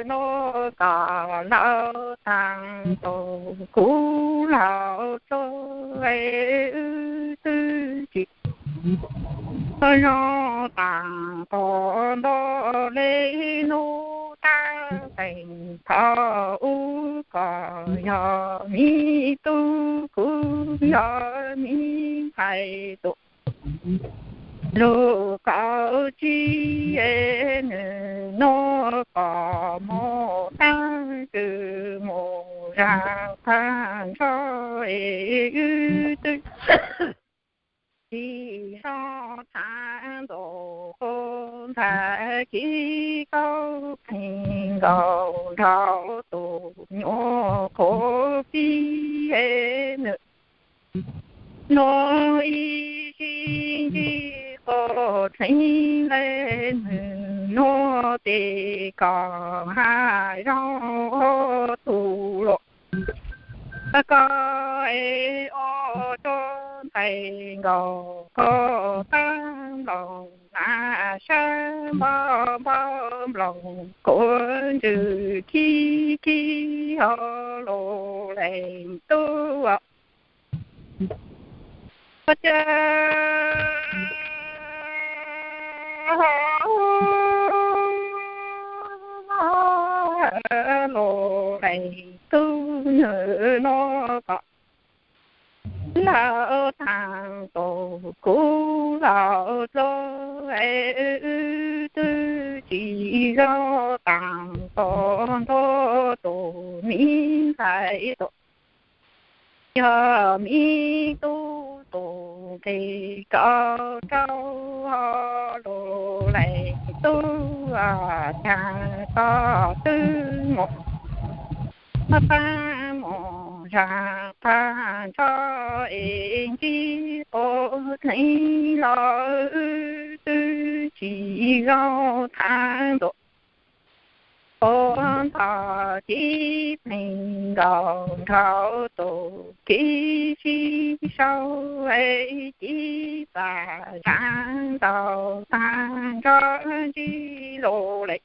Nub kom laus taag tus kuv laus tso, wb twb tsis zoo taag qhov nto le. Nub tab teeg thov wb kom yog mi tub, kuv yog mi ntxhais tus lug kaum tsib, nwg nub kom moog taag kws moog zaam taag nrho, wb twb tsis zoo thaab ntaus qub ntxhais kib kaub pleeg nkaus nrog tus nyuam qhuav pib. Nwg nub ib sib ntsib quas dlheev le, nwg nub tes kom hab zoo ua tug lug. Koj es ua tsuag ntxhais nkaus koj taab nploos, nas sab npau npau nploos, quav ntsws khib khib hov lug leej tub. Koj ca lug leej tub, nwg nub kom laus taag tus kuv laus dlua, wb twb tsis zoo taag tus ntuag tus mi ntxhais tus yog mi tub tus nqeg rau rau lug leej tub, caag koj twb moog paab moog zaam taag nrho, es ntsib quas dlheev los wb twb tsis zoo thaab ntuj. Ua ntog kib pleeg nkaus nrau tus kib sib sau, kib pam zaam ntau taag nrho ntsib lug le.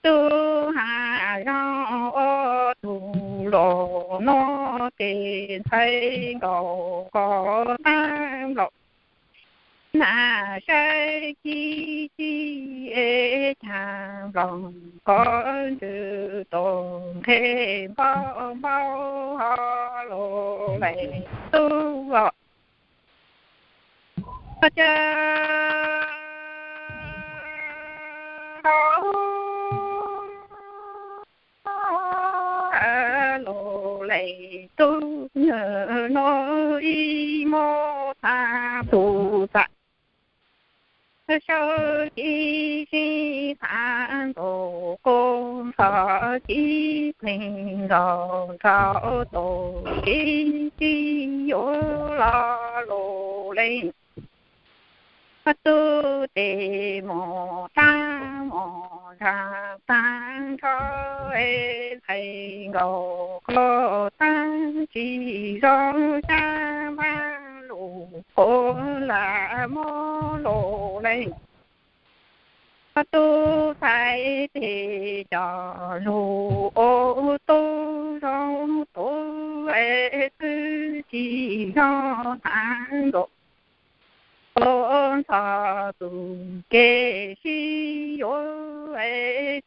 Tub hab zoo ua tug lug, nub tes ntxhais nkaus koj taab nploos, nas sab kib kib caag nploos, quav ntsws tus nqeg npau npau hov lug leej tub. Koj ca lug leej tub, nwg nub ib moog taag tug txam sau kib sib taag ntaus quas ntxhov kib pleeg nkaus nrau tus kib sib yuav los lug leej tub tes moog taab moog zaam taag nrho, ntxhais nkaus koj taab tsis zoo, xyab npaab lug quas lam moog lug leej tub, txhais tes coj lug ua tub zoo tub, twb tsis zoo taag ntaus quas ntxhov tus kib sib yuav,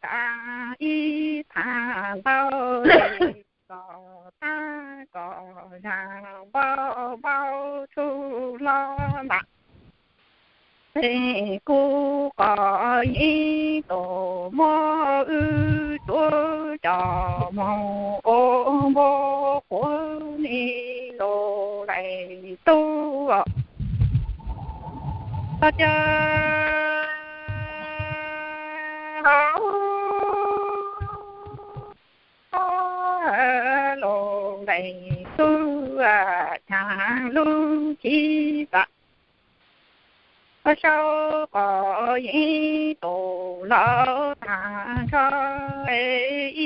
taag ib taag ntau, koj taab koj zaam npau npau tshua lug ntaag. Leej kuv qhov yeej tus muab wb tsuav coj moog ua npua quav le lug leej tub, koj ca lug leej tub, caag lub kib pam sau qhov yeej tus lug taag nrho,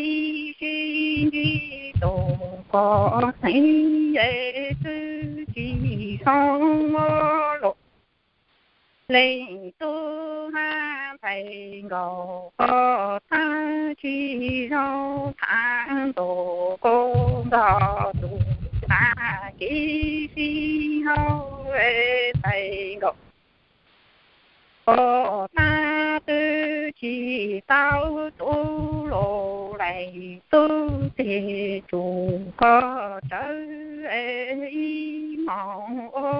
ib sib ntsib tus quas xeeb, twb tsis zoo muab lug leej tub hab Pais nkaus qhov tag tsis zoo thav ntuj qub nto tus tag kev sib haub. Pais nkaus qhov tag twb tsis tau tub los lais tub teg tsuas koj rawv ib hmos ua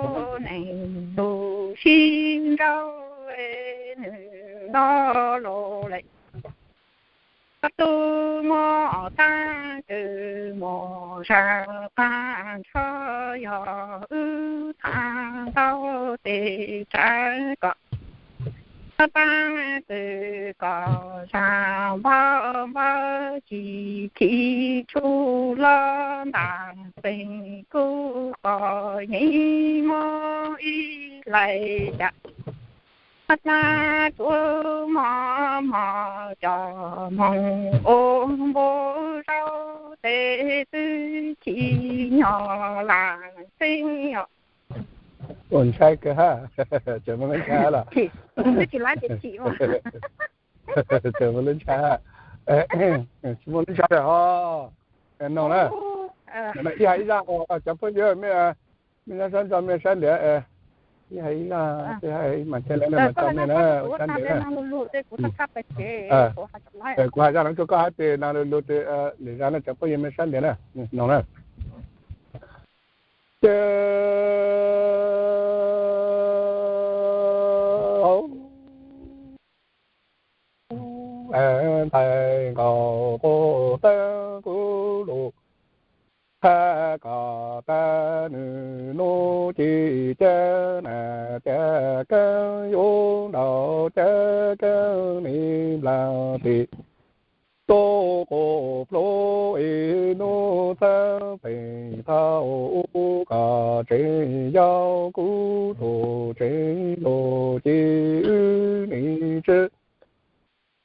neeg tus sib nrauj nws no los lais. Koj tub muab tag kws mus zam qab ntsho yog wb thav ntau tes tsav kom tag kws kom zam npaj npaj tsis chim tsuj loj ntas peeg kuv qos yeej muaj ib lais cas. Hab dlaab tsuav mog mog cov moog ua npua zaub tes twb chim nyog lam xeeb os. Ua ntshai kawg hab, tseem muaj lub ntshai los. Tseem muaj lub ntshai, tsis muaj lub ntshai os. Noog na, ib hais ib zaj, cov phooj ywg mej, mej nyob sab nrau mej saib ntiav, ib hais ib zaj, ib hais mas thiaj li mej mas tso mej na, saib ntiav na. Kuv hais zaj no rua koj hab tes no lug lug tes lwm zaj na cov phooj ywg mej saib ntiav na, noog na. Ces ntxhais nkaus quj teeb kuv lug, hab kom tag nwg nub ci cab nas cab keeb yuav nraug cab keeb ni nplaag tim tub quj plhuav ib nub txheeb peem thauj ub kom tsev yau kuv tug tsev lug ci wb ni tswb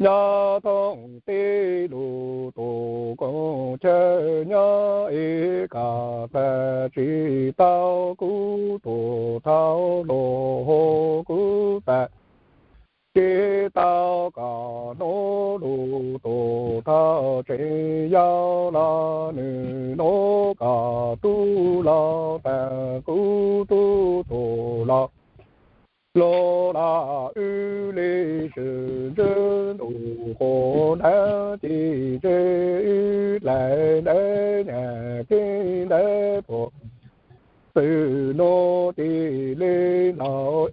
nyob thoob teb lug tus koom chaw nyob es kom tag tsis tau kuv tug thauj lug huv kuv tag tsis tau kom nub lug tus thauj tsev yau los nwg nub kom tub los tag kuv tub tug los lug los wb le swm ntswb ntuj quas ntav ci ntseb wb dlais ntawd nyag keeb ntawd puag txwm nub ci le laus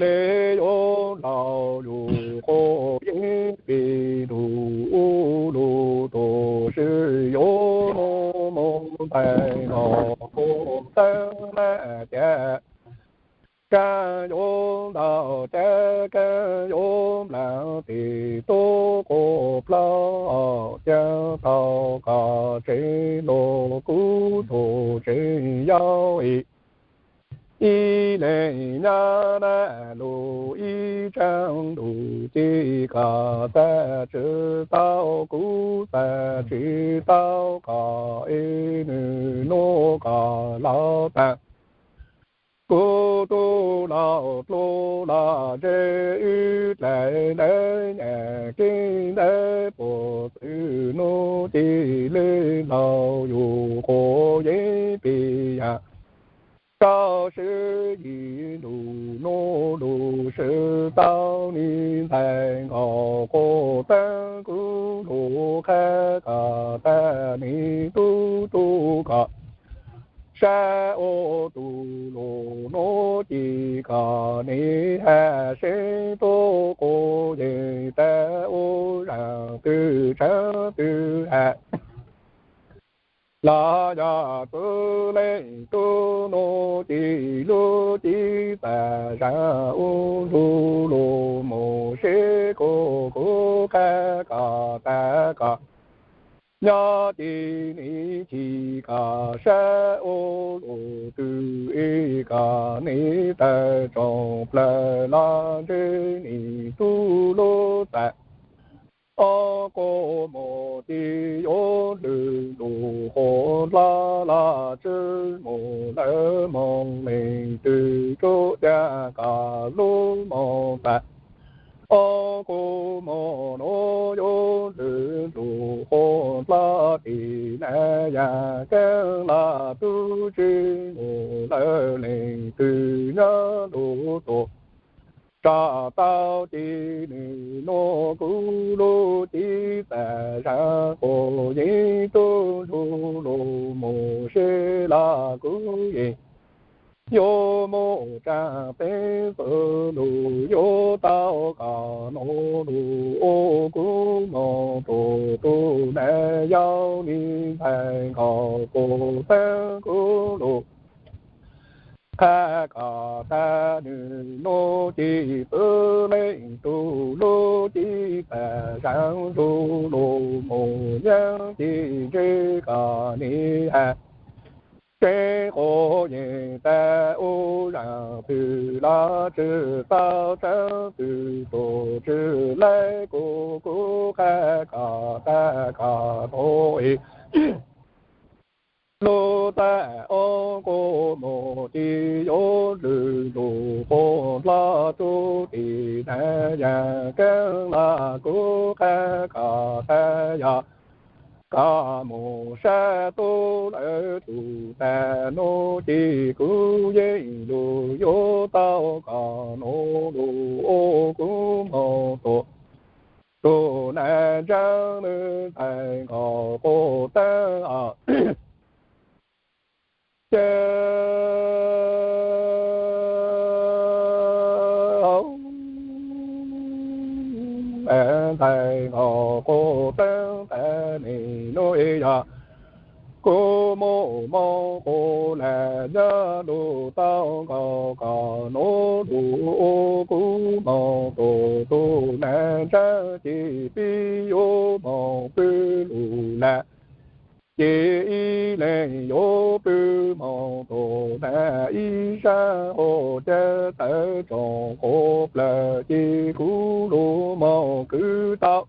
le yuav laus yug quas yeeb pes ntuj ub lug tus swb yuav nub moog ntais los quas txeeb na ca kab yuav ntau ca kab yuav nplaag tes tub quas plaub ca tau kom tsev lug kuv tug tsev yau ib leeg nyab na lug ib tsaab ntuj ci kom tag tsis tau kuv tag tsis tau kom es nwg nub kom laus tag kuv tub laus dlua los ntseb wb dlais ntawd nyag keeb ntawd puag txwm nub ci le laus yug quas yeeb pes yam rau swb yim ntuj nub lug swb tau ni ntxhais nkaus quj teeb kuv lug qha kom tag ni tub tub kom sab ua tug lug nub ci kom ni has seb tub quas yeej tag ua zaaj twg tsaab twg has los yog txwv leej tub nub ci lub ci tag zaaj ua lug lug mus seb kuv kuv qha kom tag kom nyob ci ni ci kom sab ua lug twg kom ni tawg tsoom plawg los ntseb ni tub lub txaj ob quas mus ci yuav lwg lug quas hla los tswb mus lawm moog leej twg tsuj ca kom lub moog tag Ob kub mog no yuav ntsws ntuj qhuav nplaj tim nas yas keeb laj tub tsi mus lawm leej twg nyob ntuj tuaj. Tsa tau ci nws nuav kuv lub cib txaj zaj quas yeej tub ntsuj lug mus seb laj kuv yeej yuav mus tsaa teeb xwb lug yuav tau koj nuav lug ua kuv moog rua tug nas yau li ntxhais nkaus quas teeb kuv lug. Qha koj tag nws nuav ci txwv leej tug lub cib txaj zaj ntsuj lug mus nyeeb ci ntsib koj nim has. Tseeb quas yeej tag ub zaaj twg laj tsi tau tseeb twg tuaj tsi laib kuv, kuv qha koj tag koj nuav ib lub txaj ob kub mog ci yuav ntsws ntuj qhuav nplaj tub tim nas yas keeb laj kuv qha koj tag yog koj mus sab tub lawm tug tag nuav ci kuv yeej lug yuav tau koj nuav lug ua kuv moog tuaj tug nas ntseeb nws ntxhais nkaus quas teeb os. Ces ntxhais nkaus quas teeb tas nim nuav ib yog kuv muaj moog quas lam nyob lug tau nkaus koj nuav lug ua kuv moog tuaj tug nas ntseeb ci pib yuav moog pw lug lam. Ces ib leeg yuav pw moog tuaj tas ib sab hauv caj tawv tsoom quas plawg ces kuv lug moog kwv tau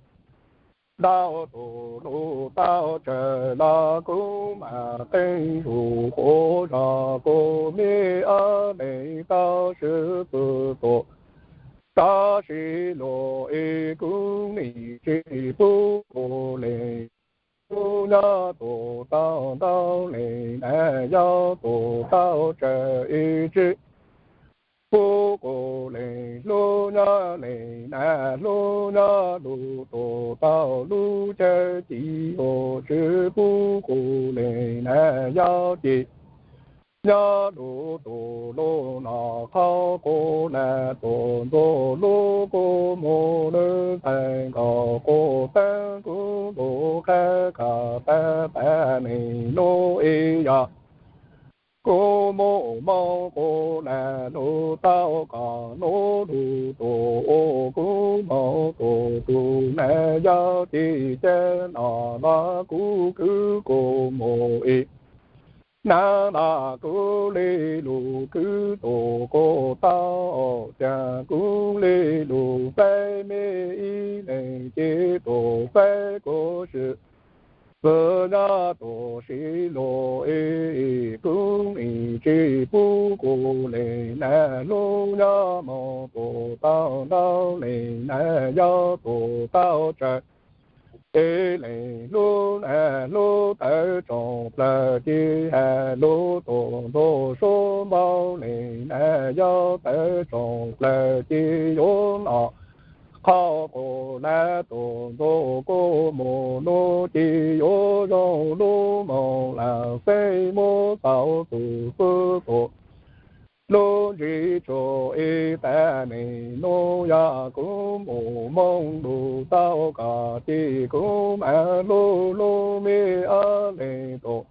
ntau tus lug tau tsawg los kuv mam qee zug quas zog kuv me ob leeg tau swv txwv tuaj. Tab sis luag ib kuv nim tsis pub kuv leeg lub nyob tuaj tau ntau leej nas yau tuaj tau tsawg ib tsi pub kuv leeg lub nyob leej nas lub nyob lug tuaj tau lub chaw ci yuav tsi pub kuv leej nas yau ci nyob lug tuaj lug noj qhov quas lam tuaj ntxuag lub kuv moog nws ntxhais nkaus quas teeb kuv lug qha koj tag tas nim nuav ib yog kuv muaj moog quas lam lug tau koj nuav lug tuaj ua kuv moog tuaj tug nas yau ci ca noj los kuv kwv kuv moog ib nab los kuv le lug kwv tuaj kuv tau ca kuv le lug faib me ib leeg ces tuaj faib kuv swm xwm nyob tuaj sis luag ib kuv nim tsis pub kuv leej nas lub nyob moog tuaj tau ntau leej nas yau tuaj tau tsawg ib leeg lub nas lub tawv tsoom plawg ci has lug tuaj ntxuag suav npaum leej nas yau tawv tsoom plawg ci yuav noj qhov quas lam tuaj ntxuag kuv moog nuav ci yuav zoo lub moog lam xeeb muab txaus txug xwb tuaj lub ntsig tsuag ib tas nim nuav yog kuv muaj moog lug tau koj ci kuv mam lug lug me ob leeg tuaj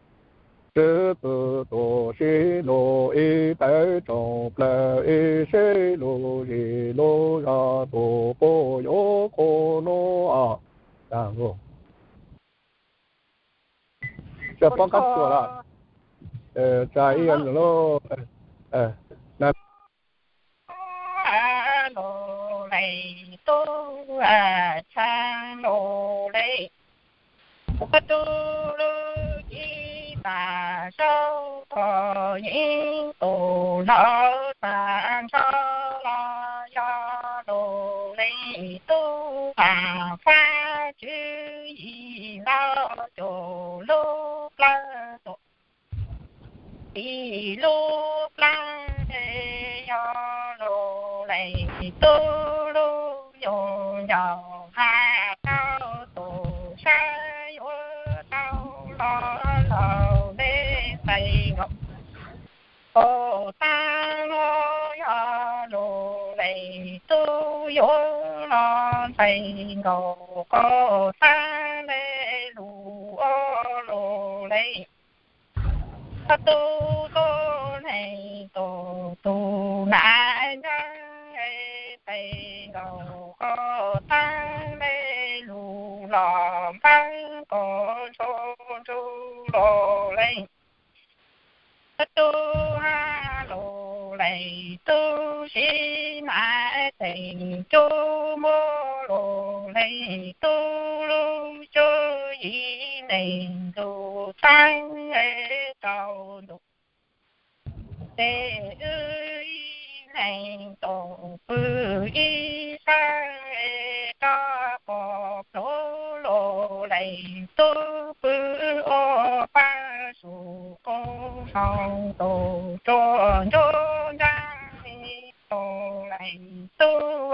swv txwv tuaj sis luag ib tawv tsoom plawg ib seb lug zig lug zog tuaj puas yuav quas nuav os. Tsa poob qab tsuas lawm. Tsa ib lub lug leej tub txheeb lug leej tub lub cib tag saub tog yeej tus hlob tag nrho los yog lug leej tas fab tswv yim los cuag lub plawv tuam, ib lub plawv yog lus leej tub lub nyuag ncaus has tau tus sab yuav tau los los deb tais nkaus. Ua tag los yog lus leej tub yuav los tais nkaus, ua tag le lus ua lus leej tub tuab neeg tus tus nam ntxawg tais nkaus, ua tag le lus los npawg kom ntsuag ntsuag lus leej tub, hab lus leej tub sib nam teem cub muab lus leej tub lub cuab yim neeg ntuj txeeb rau ntuj. Ces wb ib leeg tus pw ib sab, rov qos plhuav lus leej tub pw ua paj sum qub, sau tus ruam ntsuab ntsa lus leej tub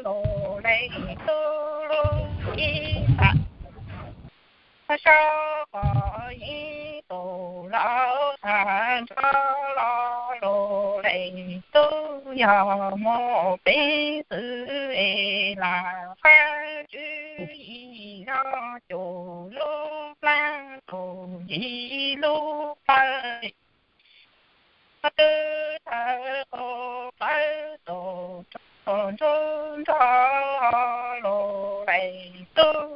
lus leej tub lub ib pas, sau qhov ib tus laus tag nrho los lus leej tub yog muaj peev xwm es lam fab tswv yim los cuag lub plab tus yim lub plawv, twb tawg qub plawv tus ruam ntsuab ntsa lus leej tub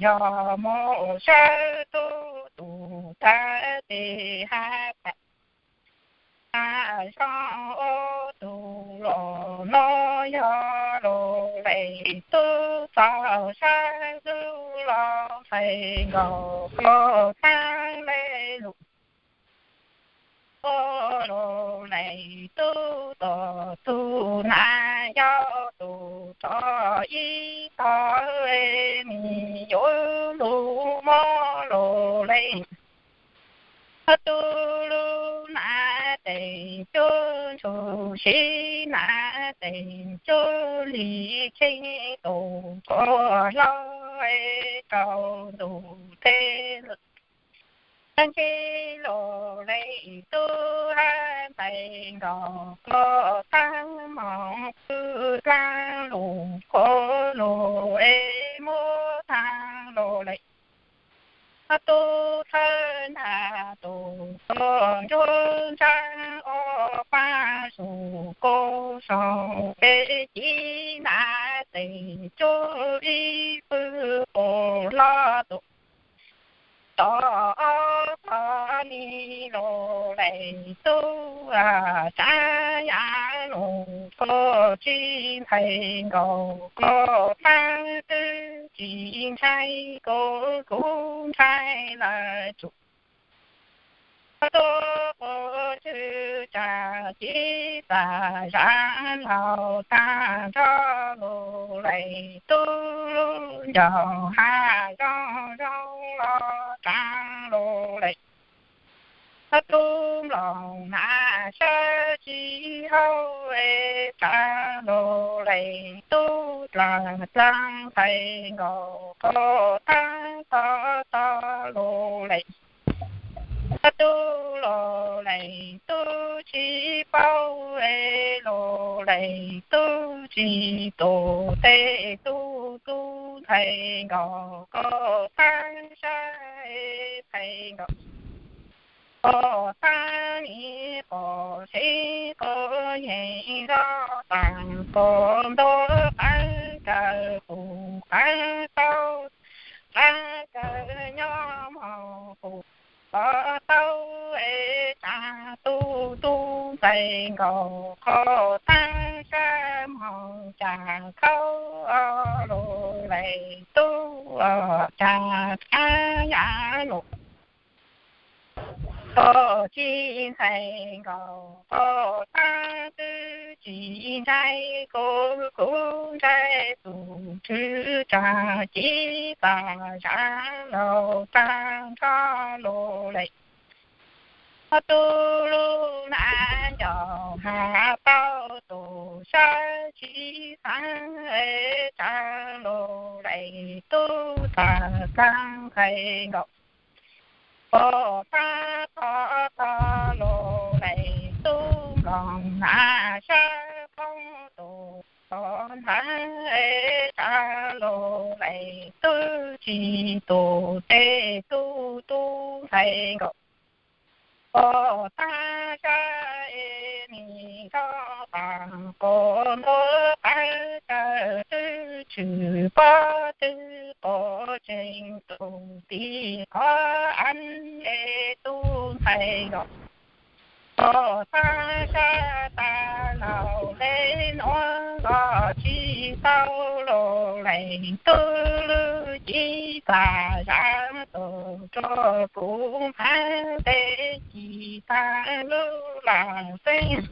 yog muaj sab tub tus tag tes hab tas zoo ua tus los no yog lus leej tub txog sab ntsuj los tais nkaus, ua tag le lus ua lus leej tub tus tus nam yog tus rog ib tog, me yuav lus muab lus leej tub lub nam teem cub ntsuag sib nam teem cub li kheej tus quas hlob rau ntuj teb lawm. Tag ntsib lus leej tub hab tais nkaus, ua tag moog pw dlaab lug khuv lug es muab tag lus leej tub thawb ntag tus ruam ntsuab ntsa ua paj sum qub, sau peb ci nam teem cub ib pwg quas hlob tus tod ob tog ni lus leej tub tsav yam lug tuag tsi ntxhais nkaus, ua tag twb tsi ntshai kuv, kuv ntshai lawm tsum tuab quas tswv tsa ci txas zam laug tag nrho lus leej tub lub ncauj hab zoo zoo los tsav lus leej tub nplooj nam sab tsi hauv es tsav lus leej tub dlaag dlaag ntxhais nkaus, ua tag tog tog lus leej tub lus leej tub tsi paub es lus leej tub tsi tus tej tub tub ntxhais nkaus, ua tag sab ntxhais nkaus, ua tag ni quas seb quas yeej zoj taag, quas ntuag qaab kawg qus qaab tau, qaab kawg nyob moog qus qaab tau es tsav tub tub ntxhais nkaus, ua tag sab moog tsav khauv lus leej tub pom cas txav yam los. Koj tsis ntxhais nkaus, koj tab twb tsis ntshai kuv, kuv ntshai tus tswv tsam ci tag zam laug tag nrho los lawm. Ob tug lub nas ncaus has tau tus sawv tsis xav, tsam los lawm tub tag tag nqhais nkaus. Pom tab tog tog los lawm tub nkoos nas sab poob tus tod nthav, tsam los lawm tub tsis tus tej tub tub ntxhais nkaus. Pom tab sab es nim tso tas qos ntuag qab, caw twb tshwm pob twb qos tsees tus tim qhov av, es tub ntxhais nkaus. Pom tab sab tas laus le nuav los tsis tau los lawm tub, lub ci tag zam tus rua kuv nphav tes ci tag lub lam xeeb.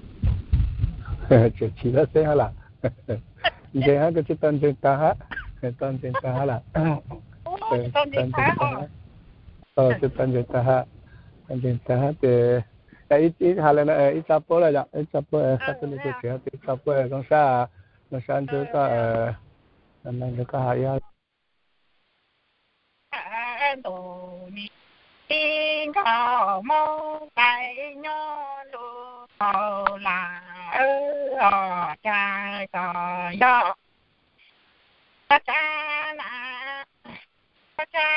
Tseem ci lub xeeb hab lam. Ntseeg hab, koj tsis tau ntseeg tag hab, tau ntseeg tag hab lam. Tsis tau ntseeg tag hab, tsis tau ntseeg tag hab, tau ntseeg tag hab ces ib, ib has le no ib txha puab lawm yom, ib txha puab sab tub le kuj tsev ib txha puab zoo sab, zoo sab ntxwb koj, ntxwb koj has ib ntus nim tib nkaus mob tais nyob lub tau lam, os cas kom yog tsa na, tsa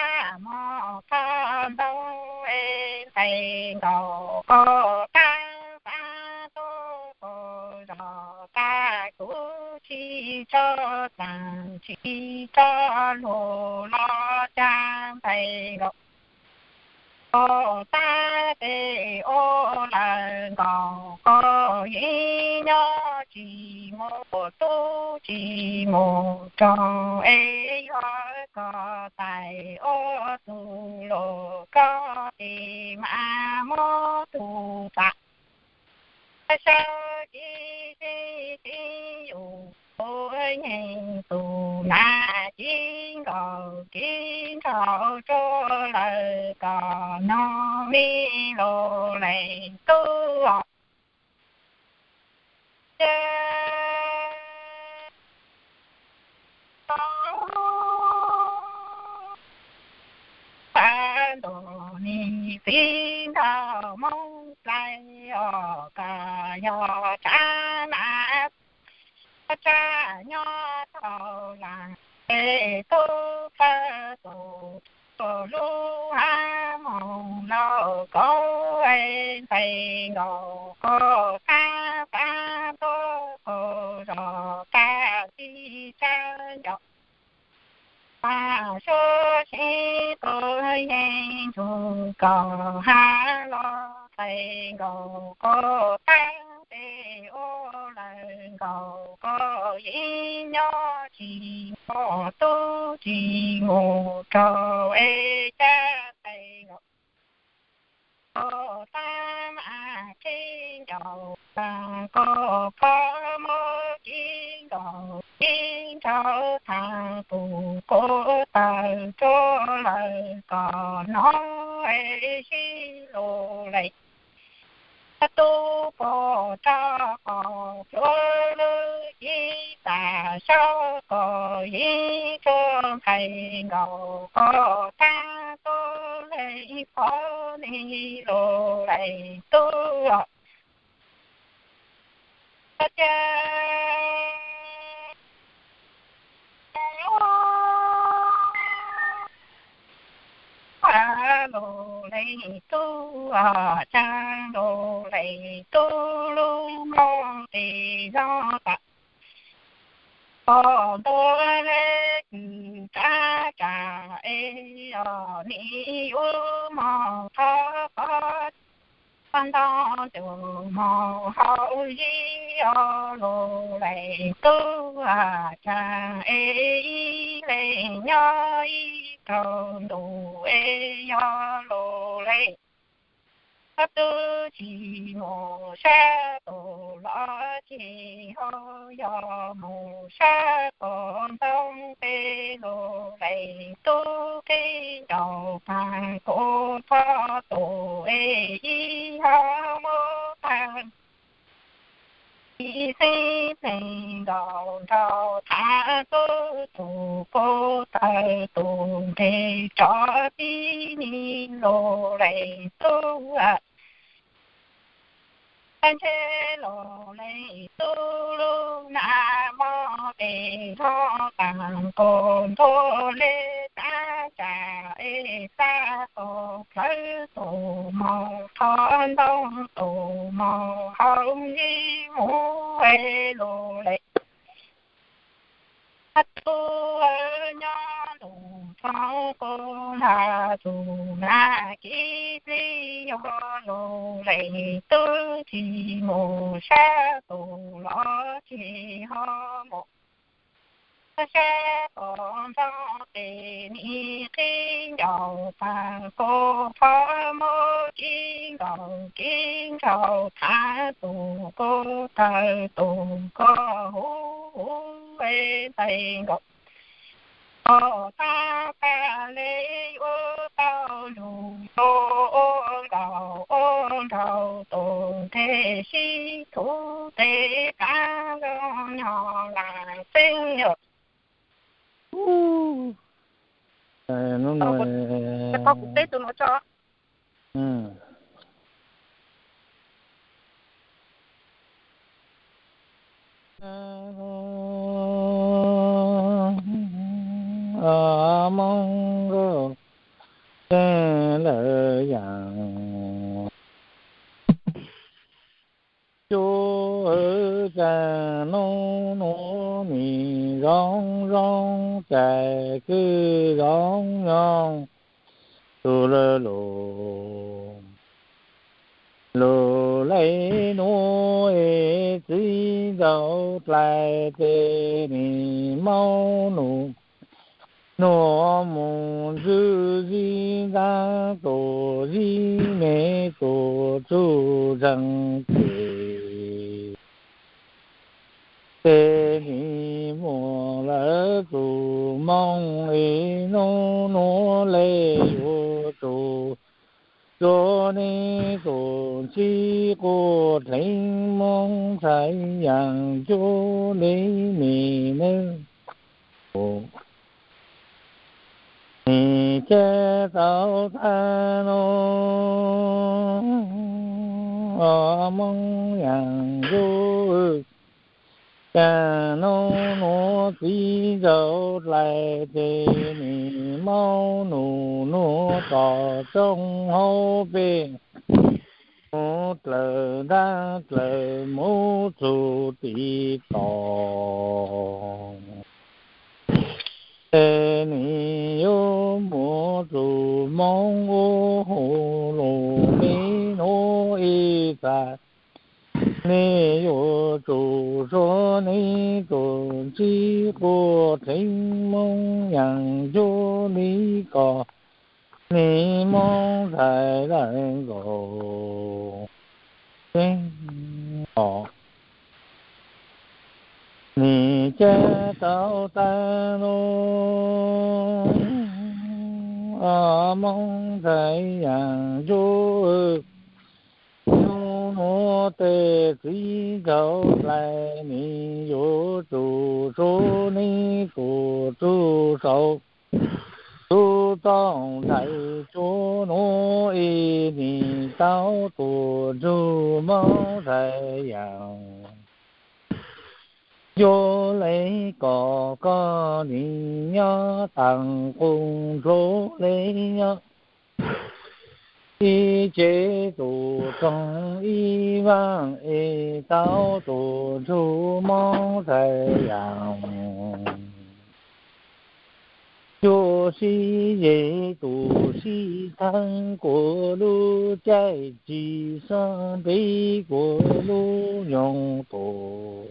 mog qhov ntau es ntxhais nkaus koj qab qab tuaj kaus zog tag kuv tsis tso txaam tsis tso lug los cas ntxhais nkaus koj tab tes ua lawm nkaus koj yeej nyob tsis mus tub tsis mus rog es yog koj tais ua tug lug koj tes mas muab tug tas. Sawv kiv sib tib yus ua nyeeg tus nas kiv nkaus kiv nrau tsuag lawm kom nog mi lug lees tub os. Ces ntuj nim txiv nraug Moob Dlais os, koj yog tsab na tsab nyob tau las es tub pawg tus lub hab moog lauj kaub ntxhais nkaus koj qab qab tuab kaus zog qab txij tsab ncaus. Mas suab sib tub yeej ntsug kom hab los ntxhais nkaus koj qab tes ua lawm nkaus koj yeej nyob tsis mus tub tsis mus rog es cab ntxhais nkaus koj qab mas qhib ncaus tas koj phob muab kiv nkaus kiv nrau tas tus quav taws tsuag lawm kom nog es sib lug lees. Tub puag rau qhov plhuav lub ci tas saub koj yeej tsuag ntxhais nkaus koj qab tuab leeg phob nig lug lees tub os. Cia lug lees tub, cia lug lees tub lub moog tes zoo tas. Koj ntuj le kws tsab tsam es os nim yub moog thov qhov paj ntoo tus mos hauv zib o lus leej tub a, tsav es ib leeg nyob ib tog ntuj es yog lus leej tub tsis mus sab tus los tsis ho yog mus sab pom ntoo peb lus leej tub qhib ncaus pag kuv thov tus es ib ho muab pag ib xeeb pleev nkaus nrog thav tub tus kuv tawg tus nqes rov tib ni lus leej tub a. Ntshe lus leej tub lub nag mob pes hlob tas nkaus ntuj li, tag tsam es tag tus plawv tus mos thov ntoo tus mos hauv zib mus es lus leej tub nyob ntuj thoob kuv nta tus nag kiv txib yog lus leej tub tsis mus sab tus los tsis ho mus sab pom ntoo peb ni qhib ncaus pag kuv thov muab kiv nkaus kiv nkaus thav tus kuv tawg tus koj huv huv es ntais nkaus. Ua tag tas li ua tau lus ua nkaus ua nraug tus nqe sib thum tes tav zoo nyob lam xeeb yog. Hnub no kuv teb tus no tso. Hmoob nkauj xeeb lawm yaam cuab, tsaam nub nuav nim zoo zoo, txais kwj zoo nyob tus lawv lus. Lus leej nuav es txiv ntxawm dlais tes nim mob nus nuav mus ntswj zib ntaab tus zib me tus txuj zeeg ces tes nim muaj lawv tus moog es nub nuav le yuav tsum tsua neb tus ntsib quas dheev Moob Ntxhais Yaam Ncuab le me nawb. Nim ca tau tag nuav, Moob Yaam Ncuab, tsaam nub nuav txiv ntxawm dlais tes nim mob nus nuav tom tsooj hauv pes mus dlawg ntaab dlawg mus txug tim tom. Es nim yuav muaj tus Moob ua hauj lwm le nuav ib txhis, neb yuav tsum suav neb tus ntsib quas dheev Moob Yaam Ncuab le kom neb Moob Ntxhais lawv nkaus os. Nim ca tau tag nuav, Moob Ntxhais Yaam Ncuab, nub nuav tes txiv ntxawm dlais, neb yuav tsum suav neb tus txuj saum txuj tooj ntxhais cuab nuav es nim tau tuaj nrug Moob Ntxhais Yaam Ncuab le kom koj nim nyob taag qub dlua le nyob ib tsev tus tsoog ib vaaj es tau tuaj nrug Moob Ntxhais Yaam Cuab sib ze tus sib theeb kuv lub caij, tsis xob ntev kuv lub nyoog tus.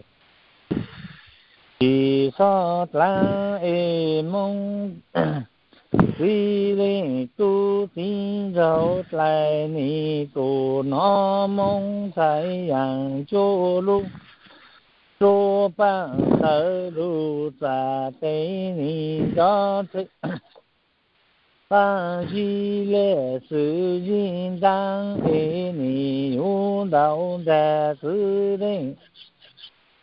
Tsis xob dlaab es Moob txiv leej tub txiv nraug dlais, nim tus nov Moob ntxhais Yaam Cuab lub suab paaj tawv lug txav tes, nim nco tseg qaab zib lej xwm zib ntaab es, nim yug ntaus ntaag txwv leej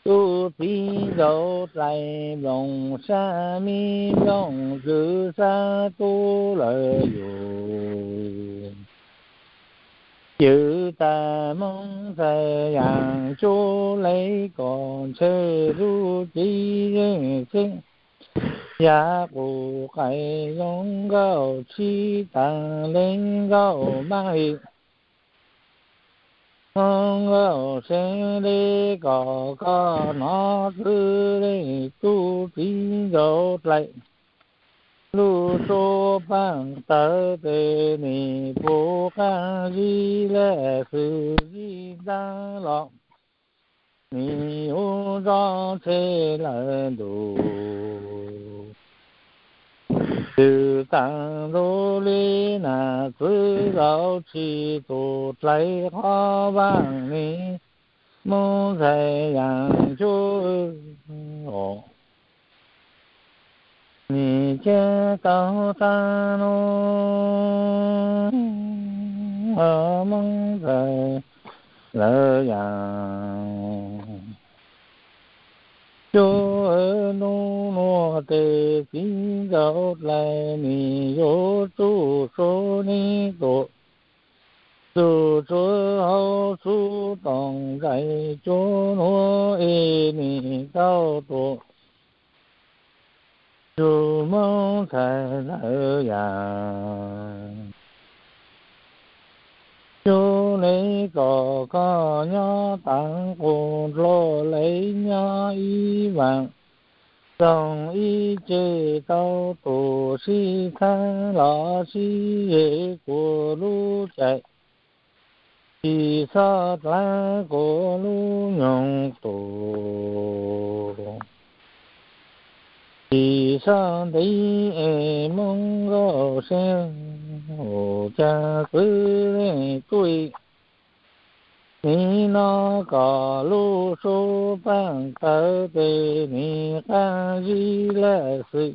tub txiv nraug dlais, nploos sab mib nplooj zwm xab tub lawm yug. Yug tas Moob ntxhais Yaam Cuab le kom ntshe lub txiv zeej xeeb, yaav qus qais zoo nkauj tshib taag le nkauj mab, Moob nkauj seeb le kom koj nov txwv leej tub txiv nraug dlais, lub suab paaj tawv tes nim pum qaab zib lej xwm zib ntaab los, nim yug nco tseg lawm ntuj. Tws taag ntuj le nam txwv zaum tsi tus dlais qhov vaaj, nim Moob ntxhais Yaam Cuab nim ca tau taag nub, Moob ntxhais lawv Yaam Cuab nub nuav tes txiv nraug dlais, nim yuav tsuj sua neb tuam, tsuj sua hauv xub toom nqaij cuab nuav es nim tau tuam, tsuj Moob ntxhais lawv Yaam Cuab le kom koj nyob taag qus dlua le nyob ib vaam, zoo ib ce tau tus sib thaab los sib ze kuv lub caij, tsis xob dlaab kuv lub nyoog tus. Tsis xob ntev es Moob nkauj seeb, ua caag txwv leej tub, nim no kom lub suab paaj tawv tes nim qaab zib lej xwm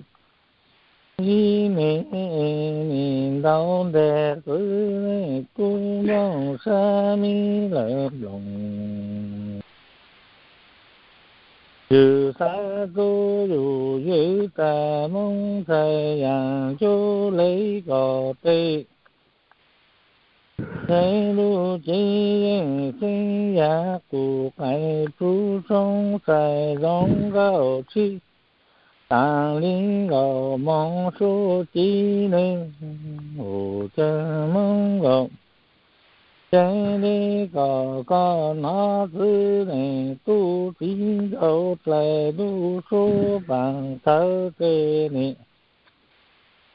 zib me, nim ntaus ntaag txwv leej tub nplooj sab mib lawm nploos zwm xab tub yug. Yug tas Moob ntxhais Yaam Cuab le kom tes txhais lub cev yeej xeeb, yaav qus qais tsuj soob xais zoo nkauj tshib taag le nkauj moog suab ci neeg, ua caag Moob nkauj seeb le kom koj nov txwv leej tub txiv nraug dlais, lub suab paaj tawv tes nim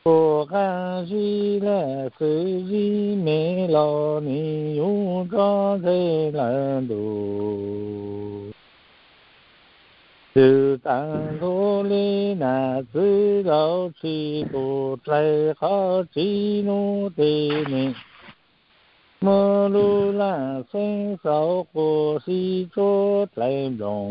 pum qaab zib lej xwm zib me los, nim yug nco tseg lawm ntuj. Tws taag ntuj le nam txwv zaum tsi tus dlais, qhov tsi nub tes nim muab lub laj xeeb xaus quas sib tsuab dlais nploos.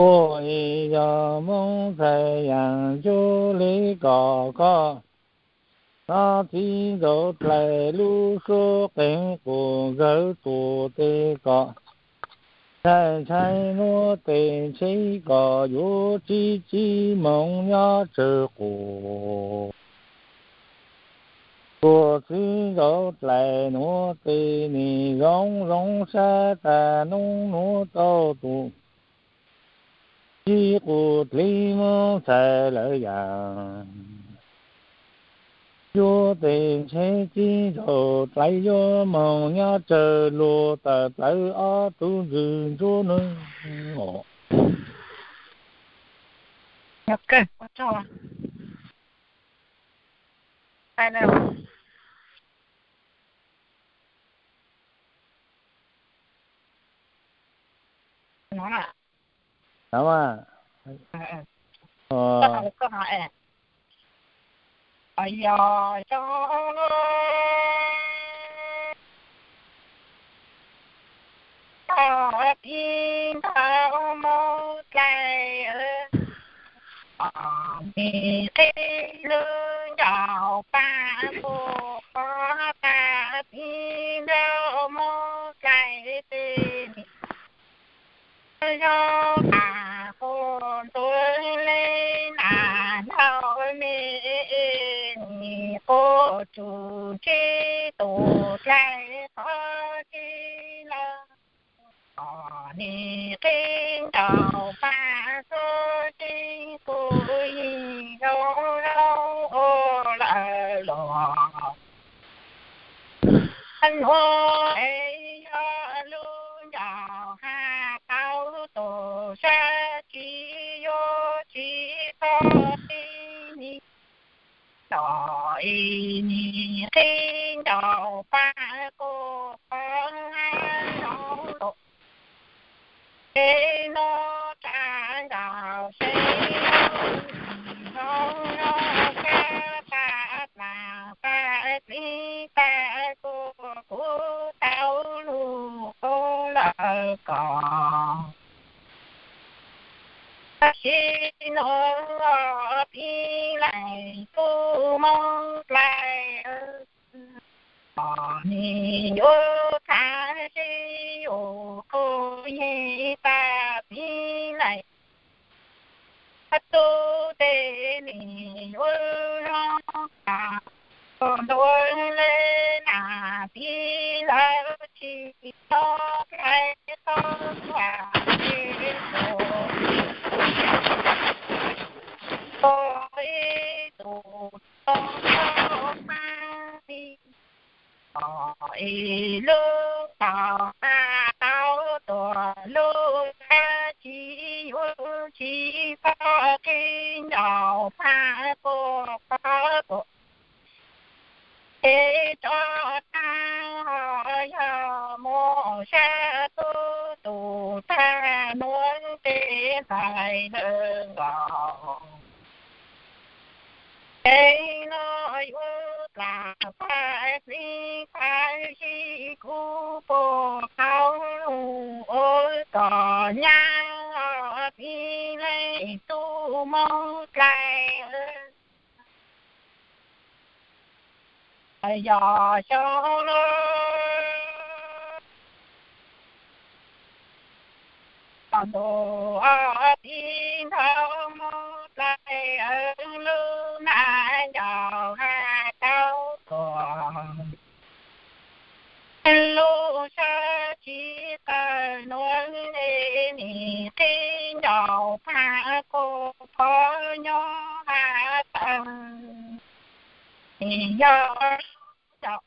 Ua es yog Moob ntxhais Yaam Cuab le kom koj nov txiv nraug dlais, lub suab qees quas nkawd tuam tes kom ntshai ntshai nuav tes ntshe kom yuav tsib tsib moos nyob tsawg quas. Quas txiv nraug dlais nuav tes nim zoo zoo sab tas nub nuav tau tus sib qus dlib Moob ntxhais lawv Yaam Cuab tes ntshe txiv nraug dlais yuav moog nyob tsawg luag tawm plawv ob tug ntswg ntsuab nuav. Yog kawg, ua tsaug. Yog xyoo lub tau pib ntau mus dlai, nim qhib lub ncauj paj pu qhov tas pib ntau mus dlai tes. Zoo tas qus ntuj le nas nrau me, nim qus tsum tsis tus dlai qhov tsis lawm. Nim qhib nraum paj xub tsis tus yig zoo zoo ua lawm los. Nuav es yog lub ncaus has tau tus sab tsis yuav tsis txhob txib ni. Txawm nim qhib nraum paj kub qhov zoo zoo, es nuav tsa nkaus seb zoo zoo sab paj dlaag paj txib paj kub kuv tau lug qub lawm koj. Tab sis nuav pib laim tub moog dlai, nim yuav txhav sib yug qub yig tas pib laim. Tub tes nim yuav zoo tas, ntuj le nas pib lawm tsis txhob dlai txhob dlai, ib tug tau paj txib, es lub tau paj tau tuam lub sab tsis yuav tsis txhob qhib nraum paj kub qhov tuam. Es tso tag ho yog mus sab tub tus tag nuav tes ntxhais lawm nkaus. Es nuav yuav dlaag paj txib paj zib kuv puag tau lug ua kom nyab pib laim tub moog dlai. Yog xyoo lub ntuj pib ntau moog dlai, lub nas ncaus has tau tuam, lub sab tsis qawm nuav, nim qhib nraum paj kub qhov nyob has tau, yog nraum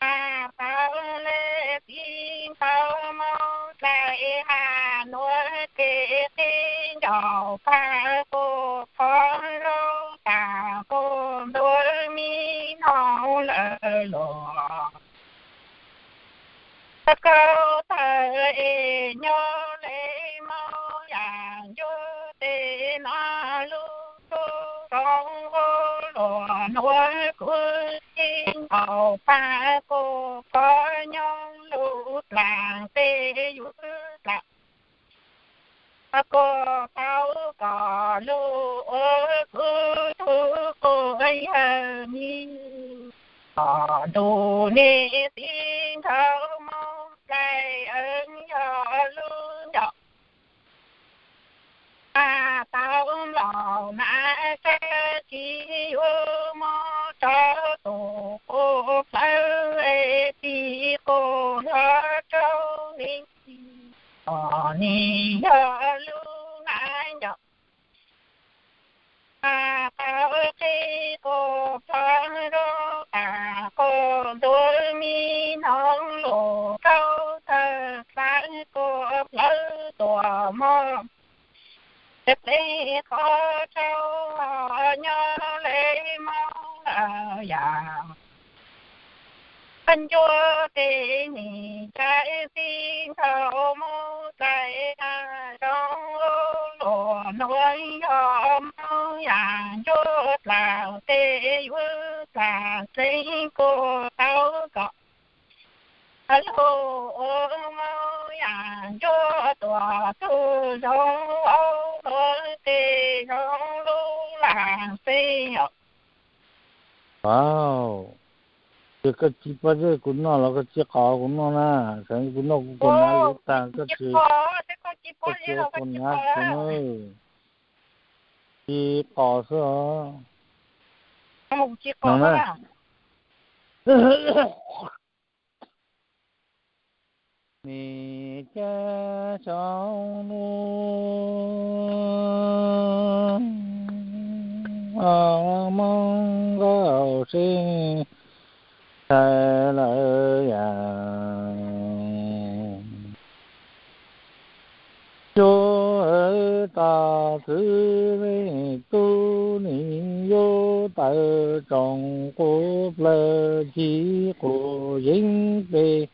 paj tau le pib ntau moog dlai, has nuav tes qhib nraum paj kub qhov zoo tas kub ntuj mi noog lawm los. Kaub tawg es nyob le mob yaam ncuab tes no lub tub zoo luag nuav kuv tib nkaus paj kub qhov nyob lub dlaag tes yuav dlaag. Kuv tau kom lug ua kuv tug quas yawg mi, kom ntuj niam txiv nrog moog dlai, yog lub ncaus tau nplaum na sab tsis yuav mob rau tus quas plawv, txiv quas hlob rau nim, kom nim yog lub na ncaus tau qhib quas plawv zoo tas quas ntuj mi noog lug rau tawg txav quas plawv tuam mob. Peb qhov tsaus nyob li Hmoob lawm yam, ncua tej nim tsaib txij nkhaus mus txais na zoo luag nuav yog Hmoob yam ncua dlaag tej yuav txag txeeb kuj tau kom luag ua Hmoob yam ncua tuam tug zoo luag tej zoo lub lag xwb os. Au, ces koj tsis pab zej kuv noj los koj tsis qos kuv noj na, kuv noj kuv kuv nav lub tag koj tsis, koj tsis ua kuv nav kuv na, tsis qos xwb os. Nim cab xyoo nub Hmoob Nkauj Seb txhais lawv yam. Cuab tos txwv leej tub nim yub tawv tsoom quv plawg ci quv yeeb pes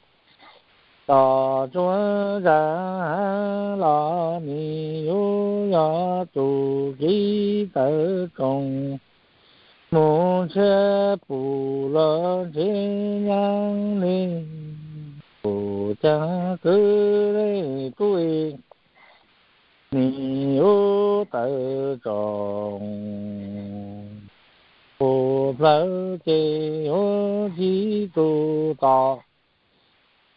tos tsuab zag los nim yub yog tus kev tawv tsoom mus ntshiab pum los ntshiab nyaab li pum caag kwv leej tub nim yub tawv tsoom quv plawg ces yub ci tug tom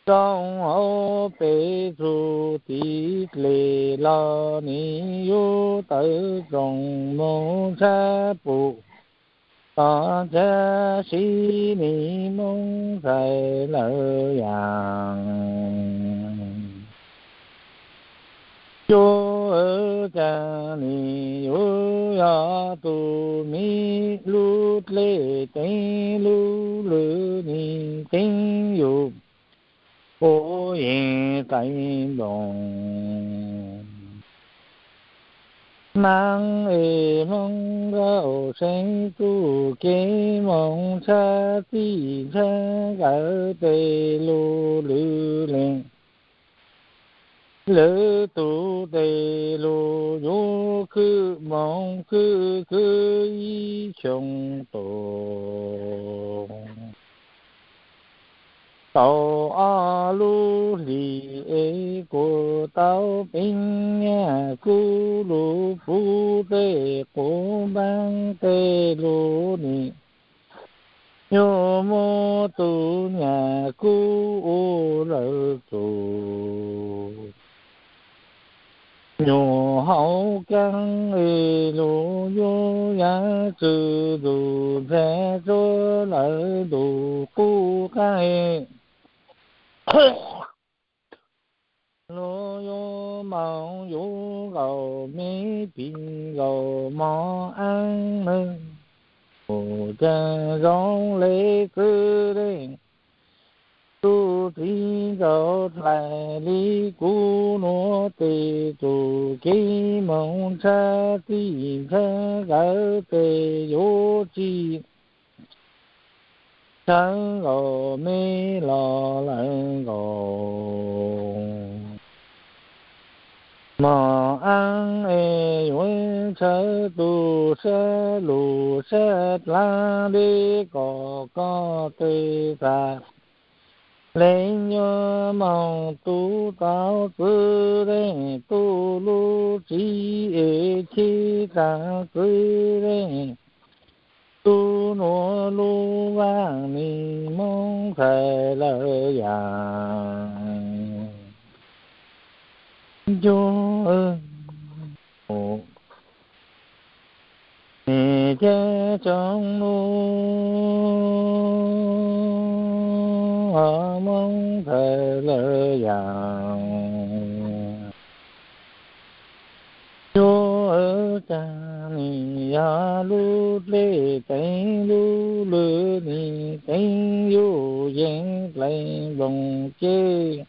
zoo hauv pes txug tiv dlej los nim yub tawv tsoom mus ntshiab pum tos caag sib nim Hmoob txhais lawv yam. Cuab caag nim yub yog tug miv lub dlej teeb lub lwm nim teeb yug quv yeeb txais nploos. Naab es Hmoob Nkauj Seb tug kev moog tshab txij tshab nkawd tej lug lwm leej lwm tug tej lug yug khwb moog khwb khwb ib xyoo tus tau ob lub hlis es kuas tau peeb nyaj kub lug puv tej quv npaab tej lug nim yug muab tug nyaj kub ua lawm txug nyuag hauv kaab es lug yug yav txwv tus ntshe tsuab lawm ntu qub qaib lug yug moog yug nkaus me pig nkaus mog aab nawb. Mus caag zoo le kwv leej tub txiv nkaus dlais li kuv nuav tej tug kev moog tshab txij tshab nkawd tej yuav tsis tshawb nkaus me los lawm nkaus mog aab es yuav tshawb tug sab lug sab dlaab deb kom koj tej txag le yuav moog tub tau txwv leej tub lub txiv es chib txag txwv leej tub nuav lub vaaj nim Moob txhais lawv yaam. Ncu nim cab coob nub Moob txhais lawv yaam. Cuab caag nim yog lub dlej teev lub lwm nim teev yug yeev dlais nploos ces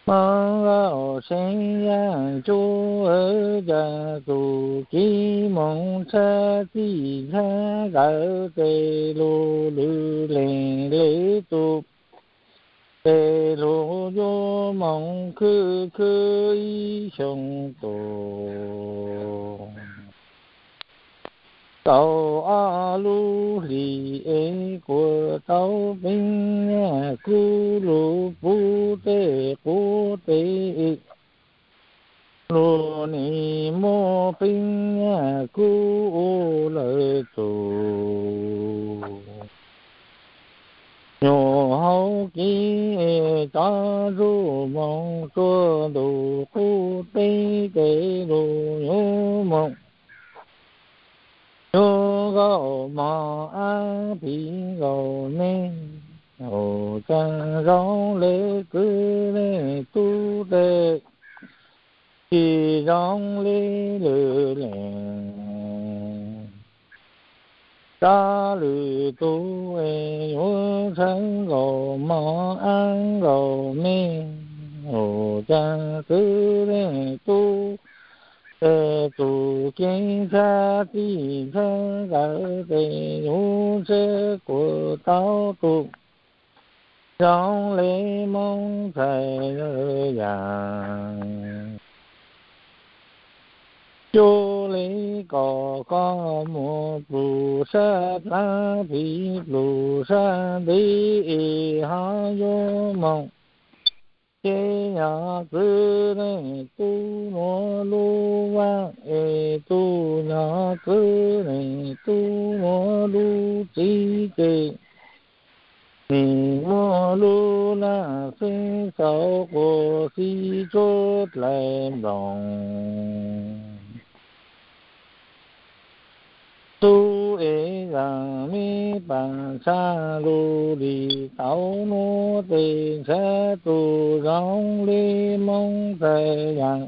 Moos Lauj Seeb Yaj Ntsuab, cas txuj kev moos tshab txij tshab nkawd tes lug lwj lees lev txuj, tes lug yuav moos khwb khwb ib xyoos tus. Tau ob lub hlis es quas tau peeb nyaj kub lug puv tej qub teb, lug nim muab peeb nyaj kub ua lawv txuj. Nyuam hauv kev tov ntsuj moos txhua ntu qub teb tes lug yuav moos, yuav nkaus mov ab pib nkaus me, ua cas zoo le kwv le tub tes, tsis zoo le lwm lees. Rov lwm tub es yuav tshawb nkaus mov ab nkaus me, ua cas kwv le tub tes txuj kev tshab txij tshab nkawd tes yuav tshab quas tau tus. Zoo le Moob Ntxhais yawg Yaj, cuab le kom koj muab plhu sab plab, phim plhu sab ntev es ho yuav moos. Ces yog txwv leej tub nuav lub vaj es tub, yog txwv leej tub nuav lub txiv ces nim muaj lub laj xeeb xaus quas xib tsuab dlais nploos. Tub es zam me pam tshaj lug li tau nuav tes ntshaw tug zoo le Moob Ntxhais Yaj,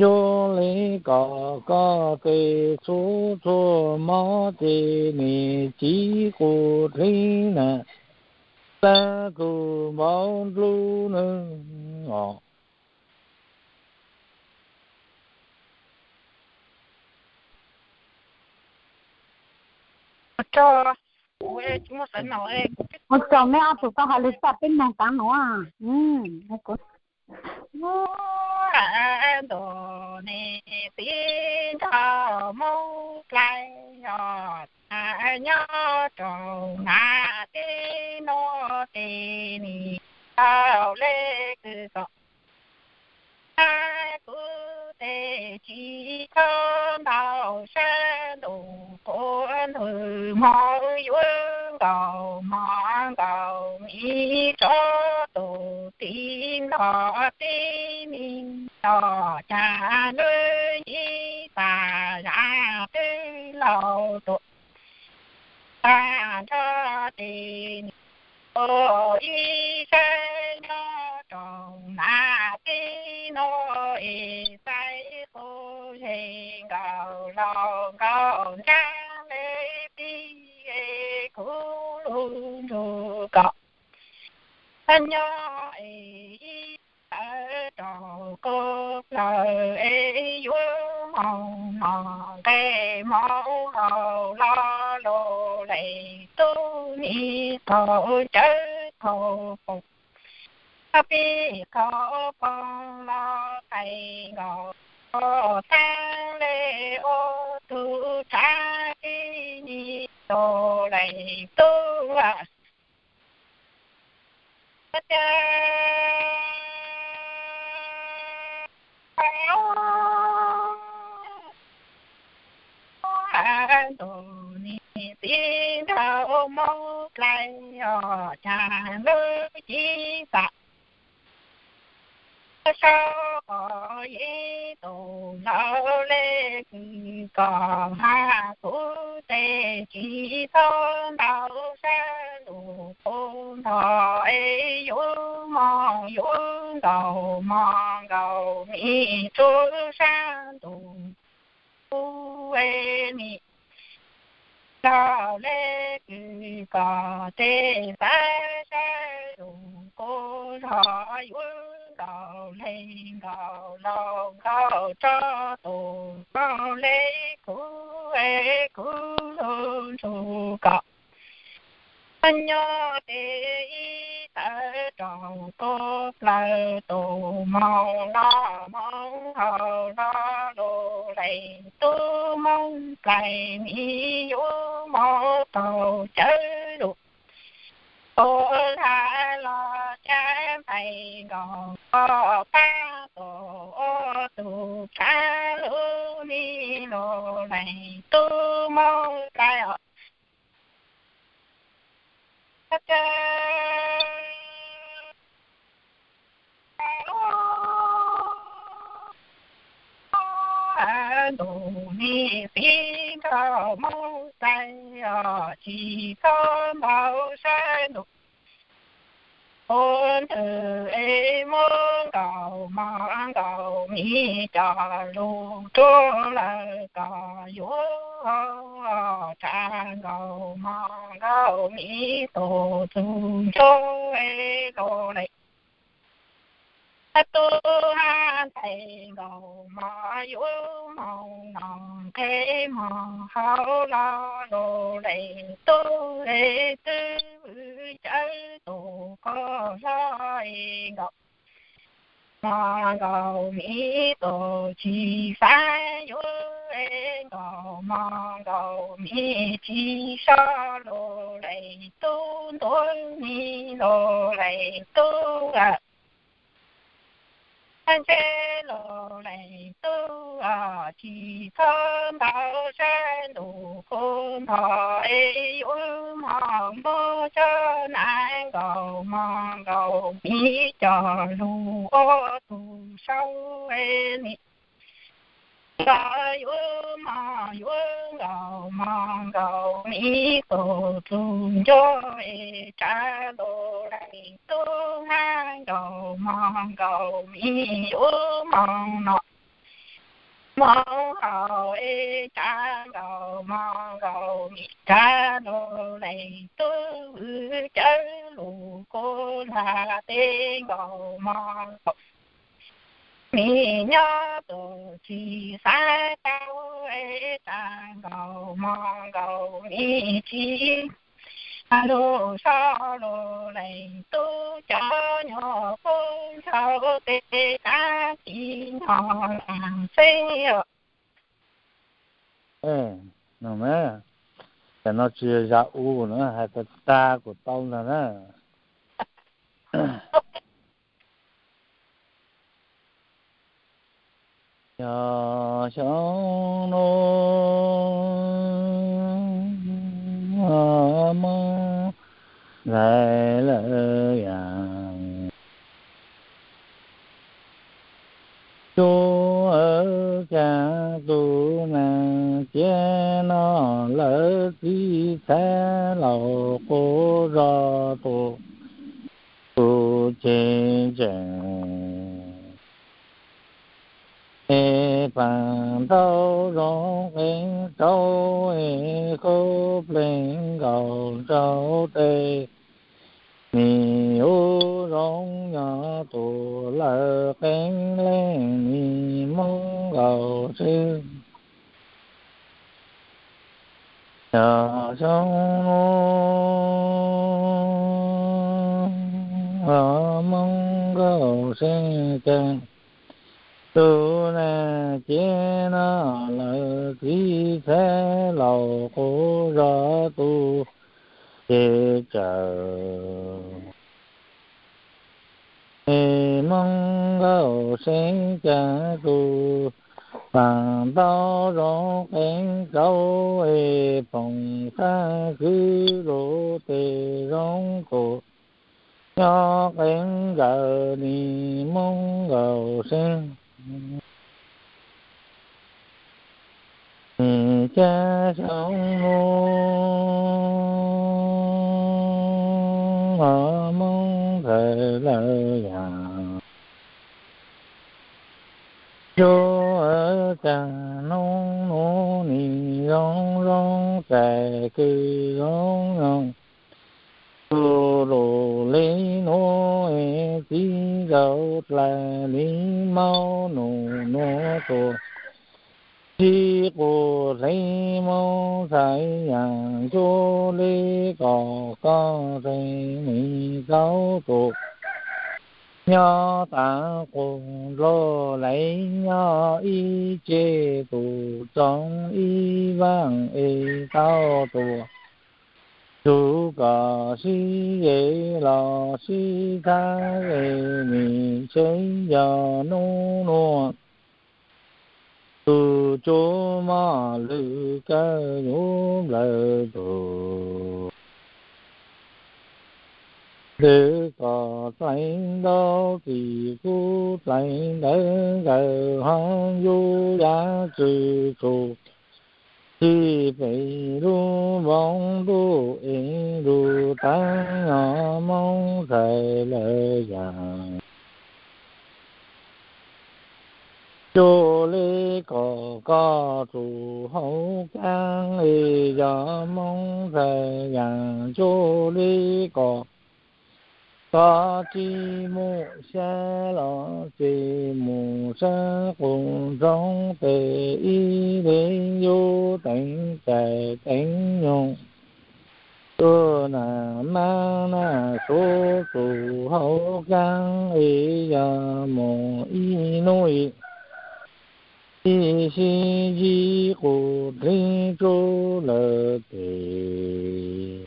yuav le kom koj tes txhua txhua mob ces nim txiv qus dlib na, tag txug npau nplub nws os. Ua tsaug nej ob tug tau hais lus txog peb moog tav nuav. Ntuj ne, txiv nrog Moob Dlais os, nyob rau nam teb nuav tes nim tau le kws kom kuv tes tsis txhob ntau sab ntuj quas ntug moog yuav nkaus mov nkaus miv tso tus tib nto tib mi nto cas lub yim tas zam twb laus tuaj tag nrho tes nim ua ib sab nyob rau nam teb nuav es xaiv qub zej nkaus laus nkaus ntsab le tib es kuv lug nrug kom nyob es ib tawv rau koj plawg es yuav moog noj nqe moog haus los lug leej tub nim qaug cawv qaug pum, pib qaug poob los qai nkaus, taag le ua tug tshav tib nim tau leej tub tias ntuj nim txiv nrog Moob Dlais os, cas lub cib xav saub qos yeeb tus laug le kws kom has kuv tes tsis txhob ntau sab ntuj qub nrog es yuav moog yuav nkaus mov nkaus miv tsuav sab ntuj qub es nim laug le kws kom tes xav sab ntuj qub nrog yuav le nkaus los nkaus rau tus mob le kuv, kuv lub ntsug kom nyob tes ib tawv rau tus plaws, tus mob no mob hau los lus le tub mob plaws, mi yus mob tau cawv lus ua lag los cab nplaig nkaus pab tus ua tus tsav lub mi lus le tub mob plaws os. Ntuj nis txiv nkauj mob plaws os, tsis txhob npau sab ntuj ua ntws es muab nkaus mos nkaus mis coj lug rua lawm kom yuav tsa nkaus mos nkaus mis tus txug ncuab es lus le tub hab ntxhais nkaus mos yuav moog no nqe mos hauv los lus le tub es twb vwm cawv tus qub hlob es nkaus mos nkaus mis tus tsis xav yuav es nkaus mos nkaus mis tsis so lus le tub ntuav mis lus le tub ntse lus le tub os, tsis txhob npau sab ntuj kub nto es yuav mos muab cov nas nkaus mos nkaus mis coj lug ua tus saub es nim los yuav mos yuav nkaus mos nkaus mis tus txug ncuab es tsa lus le tub hab nkaus mos nkaus mis yuav moog no moog haus es tsa nkaus mos nkaus mis tsa lus le tub vwm cawv lus kub lag tes nkaus mos nkaus mis nyob tus tsis xav tau es tsa nkaus mos nkaus mis tsis lug so lus le tub cov nyuag kub ntshaus tes tsa tsis nyog lam xeb os. No, tam no tsis yog zaj u na, hais tag tag kuv tau ntag na. Yog xyoo no Hmoob ntxhais lawv yam cuab cas tus neeg ciaj no lawv txiv txhais laus quas zog tus tus ceg tseem es pam ntau zoo qees rau es khaub plees nkaus rau tes nis yuav zoo yog tus lawv qees leej nis Hmoob nkaus seb yog xyoo no Hmoob nkaus seb cas tus neeg ciaj no lawv txiv txhais laus quas zog tus ceg tseem es Hmoob nkaus seb cas tus pam ntau zoo qees rau es phoom xab kwv lus tes zoo tus nyob qees nkaus nis Hmoob nkaus seb nim cas xyoo no Hmoob ntxhais lawv yam cuab cas hnub nuav nim zoo zoo txais kws zoo zoo tus lus le nuav es txiv tau dlais li maub nus nuav tuaj, sib qus dlev Moob Ntxhais Yaam Ncuab li kom koj tseem nim tau tuaj. Nyob tas qus dlua laiv nyob ib ceg tus txoov ib vaaj es tau tuaj. Tsuav kom sib ze los sib thab es nim tseeb yog nub nuav tus cuab moj lwm kawg yuav nplawg tug. Twb kom dlais ntau txim kuv dlais ntawv nkawd ho yuav yav tswv txug txij pem lub npoo ntuj es lug tag yog Moob Ntxhais lawv yaam. Cuab li kom koj tsuj hauv kaab es yog Moob Ntxhais yaam. Cuab li kom koj tsis muaj xyab los tsis muaj sab qus ntsoov tes ib leeg yuav teev cai teev nyoog. Tuaj nag mab nag suav tsuj hauv kaab es yog mus ib hnub ib sib yig qus dlib tsuj lawm tes.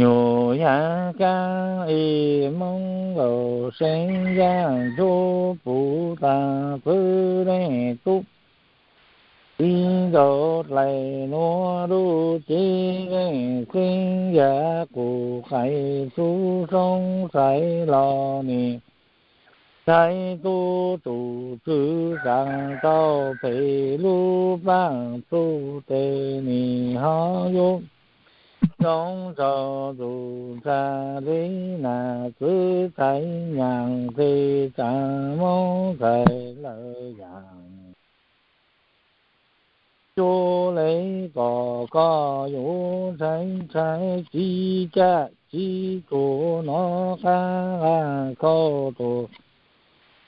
Nyuam yav kaab es Moob Nkaus Seeb Yaj Ntsuab Pum tas txwv leej tub, txiv ntxawm dlais nuav lub cev leej xeeb yam qus qais txuv soob xaiv los nim ntxhais tub tus tswv tsaam tau phem lub paaj txuj tes nim ho yuav zoo nraug tug ntsa le nam txwv txhais nyaam tes tsaam Moob Ntxhais lawv yaam. Cuab li kom koj yuav ntshai ntshai tsis caj tsis tsuag nov qab nqaj khau tuaj,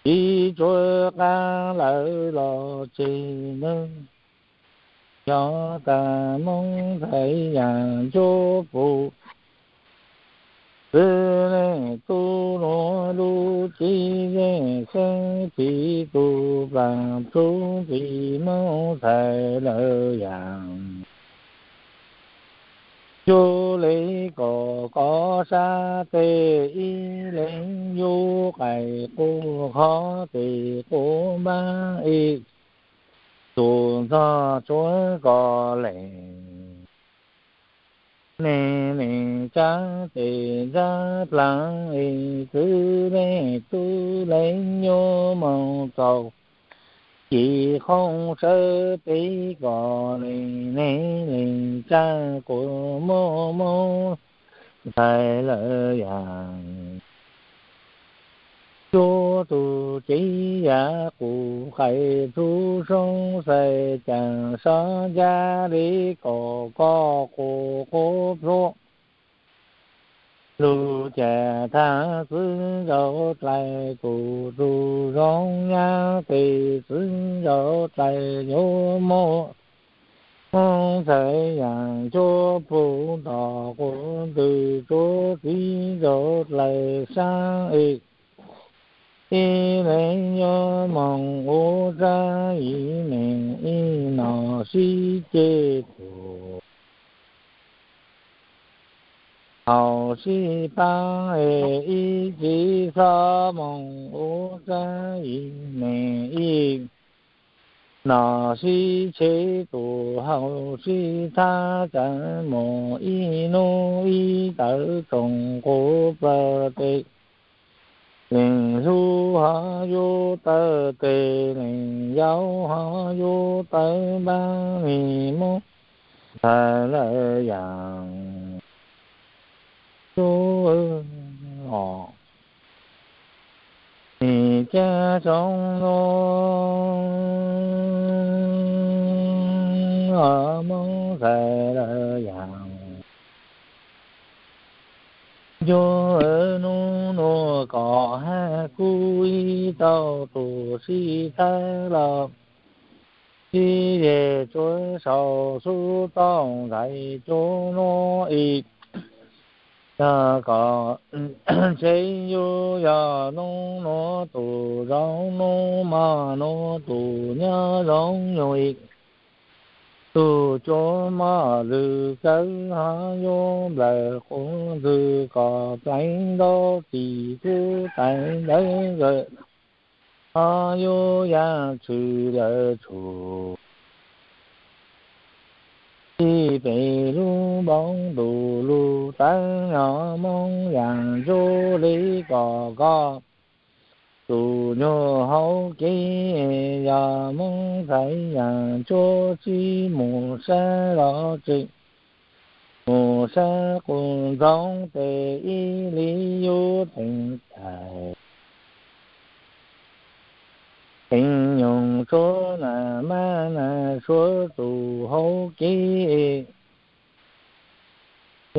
tsis tsuag qab lawm los tseg nawb. Yog tas Moob Ntxhais Yaj Ntsuab Pum, txwv leej tub nuav lub cev leej xeeb txiv tus paaj txuv txiv Moob Ntxhais lawv yaam. Cuab li kom koj sab tes ib leeg yuav qais qub qhov tes qub npaab ib tug ntxog tsuav kom lees. Neeg lees tsaab tes ntsab dlaag es txwv leej tub lees yuav moog txaus cim qhoov sawv peb kom lees. Neeg lees tsaab quas muaj Moob Ntxhais lawv yaam. Cuab tug cev yam qus qais txuv soob xaiv caag sab ncaab le kom koj quas quas pluab. Lug caag thaaj txwv nraug dlais tug tug zoo nyab tes txwv nraug dlais yuav muaj Moob Ntxhais Yaj Ntsuab Pum nto quas ntws tsuav txiv nraug dlais sab es ib leeg yuav moog ua sab ib meem ib nom sib ceg tug. Haum sib paab es ib txhis xob moog ua sab ib meem ib nom sib ceg tug. Haum sib thab tsaam moog ib nub ib tawm tsoom quas plawg tes. Leej hlub ho yuav tawm tes, leej yau ho yuav tawm npaab, le Moob Ntxhais lawv yaam. Cuab os, nim caag tsoom nuav Moob Ntxhais lawv yaam. Yog nub nuav kom hab kub ib tau tus sib thawb los, sib yeg tsuav sau xub toj ntais cuab nuav ib. Yog kom ntshe yug yog nub nuav tus zoo, nub mog nub tus nyob zoo yug ib. Tug cuab mog lwg kawg hov yug nplawg qub ntwg kom pleev ntaub tis kub tais ntawd zawm, hov yug yaaj tshwm lawv tshum. Tib pem lub npoo ntuj lug tawv nyob Moob Yaam Ntsuab Lis kom koj tus nyuag hauv kev, yog Moob Ntxhais Yaam Ntsuab tsi mus sab los tsi, mus sab qus ntxoov tes ib li yug teev cai. Teev nyoog tsuab nas mab nas suav tus hauv kev,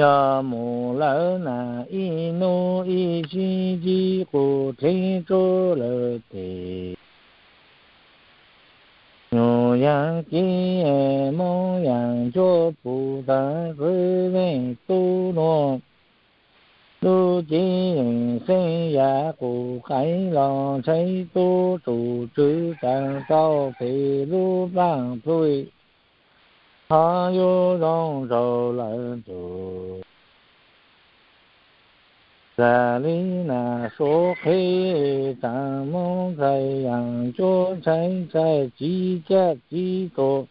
yog mus lawm nas ib nub ib sib ntsib qus teb tsuab lawm tes. Nyuag yaam kev Moob Yaam Ntsuab pum tag xwb leej tub nuav, lub cev yeej xeeb yam qus qaiv los ntshai tub tsum tswv tsaam tau phem lub plaaj plhuj, hov yug zoo nraug lawm ntug. Txawm li nas suav qhev tsaam Moob Ntxhais Yaam Ntsuab ntshai ntshai tsi caj tsi tua,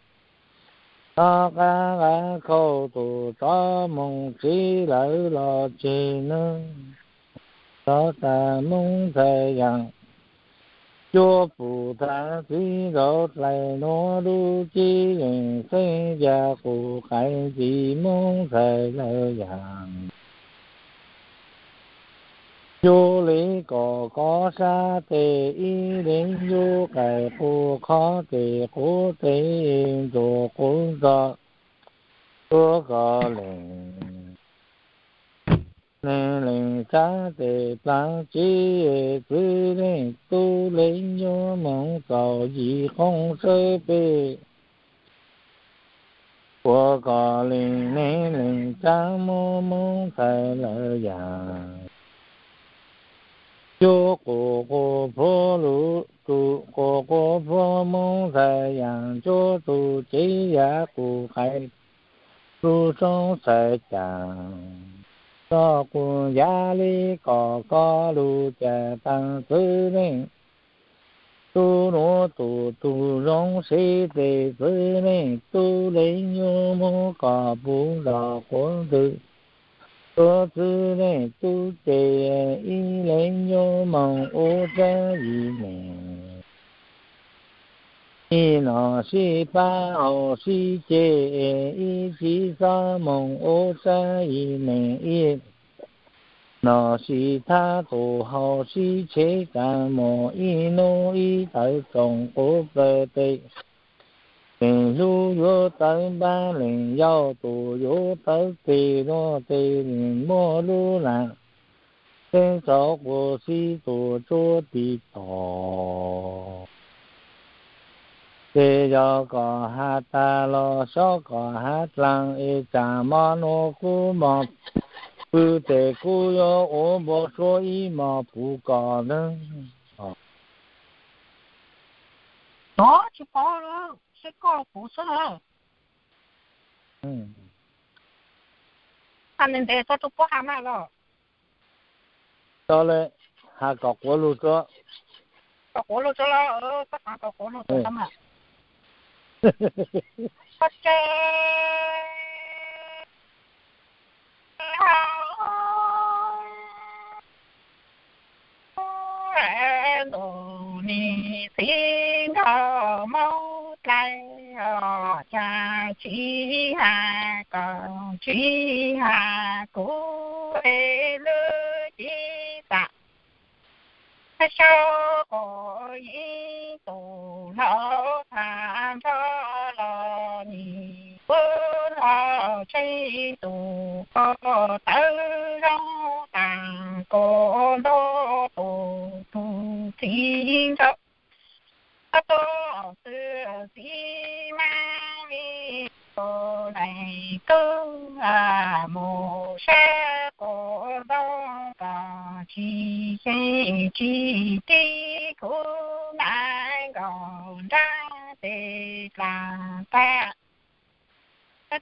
nov qab qab khauj tus tsov moog tsev lawm los tseg nawb. Rov tas Moob Ntxhais Yaam Ntsuab pum tag txiv nkaus dlais nuav lub cev yeej xeeb yam qus qaiv ntxiv Moob Ntxhais lawm yaam. Yug li kom koj sab tes ib leeg yug qais qus qhov tes qub teg ntsuag qub ntxo, tuav kom leej neeg leej tsav tes plaag tsev, txwv leej tub leej nyuam moog txaus yim qoob sawb peb. Ua kom leej neeg leej tsav muab Moob Ntxhais lawm yaam. Yug qus qus plhuav lug tus qus qus plhuav Moob Ntxhais Yaam Ntsuab tus cev yam qus qaiv lug soob xaiv caag. Txog qus yam li kom koj lug caag taag txwv leej tub nuav tus tug zoo seb tes txwv leej tub leej nyuam moog kom puv nrog quav ntwg. Tuav txwv leej tub ces ib leeg nyuam moog ua sab yim neeg. Ib nom sib pab haum sib ceg, ib tsi xob moog ua sab yim neeg ib. Nom sib thab tus haum sib tshev tsaam moog ib nub ib tawv tsoom qub plawg tes. Leej hlub yuav tawv npab leej yau tus yuav tawv teg luag tes leej muaj lub laam. Teeb txaus quas xib tus tsuab tiv tos. Ces yog kom has tag los xob kom has dlaag es tsaam mo nuav kub mog pw tes kub yuav ua npau suav ib mog puv kom neeg. Tov tsis paub, seb koj puv xwb na. Ntev ntev txhob tu puab has maj los. Tau le, has kom quav lug tsuab. Kom quav lug tsuab los, koj has kom quav lug tsuab mas. Koj tsev ntuj nis txiv nrog Moob dlaim, cas tsis has kom tsis has kuv es lwj tsis tam. Saib quas yeej tus hlau tag nrho los nis kuv hlau tsheej tus koj tawv zoo tas. koj nrog tus txiv ntxawm, tuaj xwb txiv mas li tus leej tub mus sab qaum ntuj, koj tsis xyeej tsis tib kuv na nkaum nrab tes dlaag tag.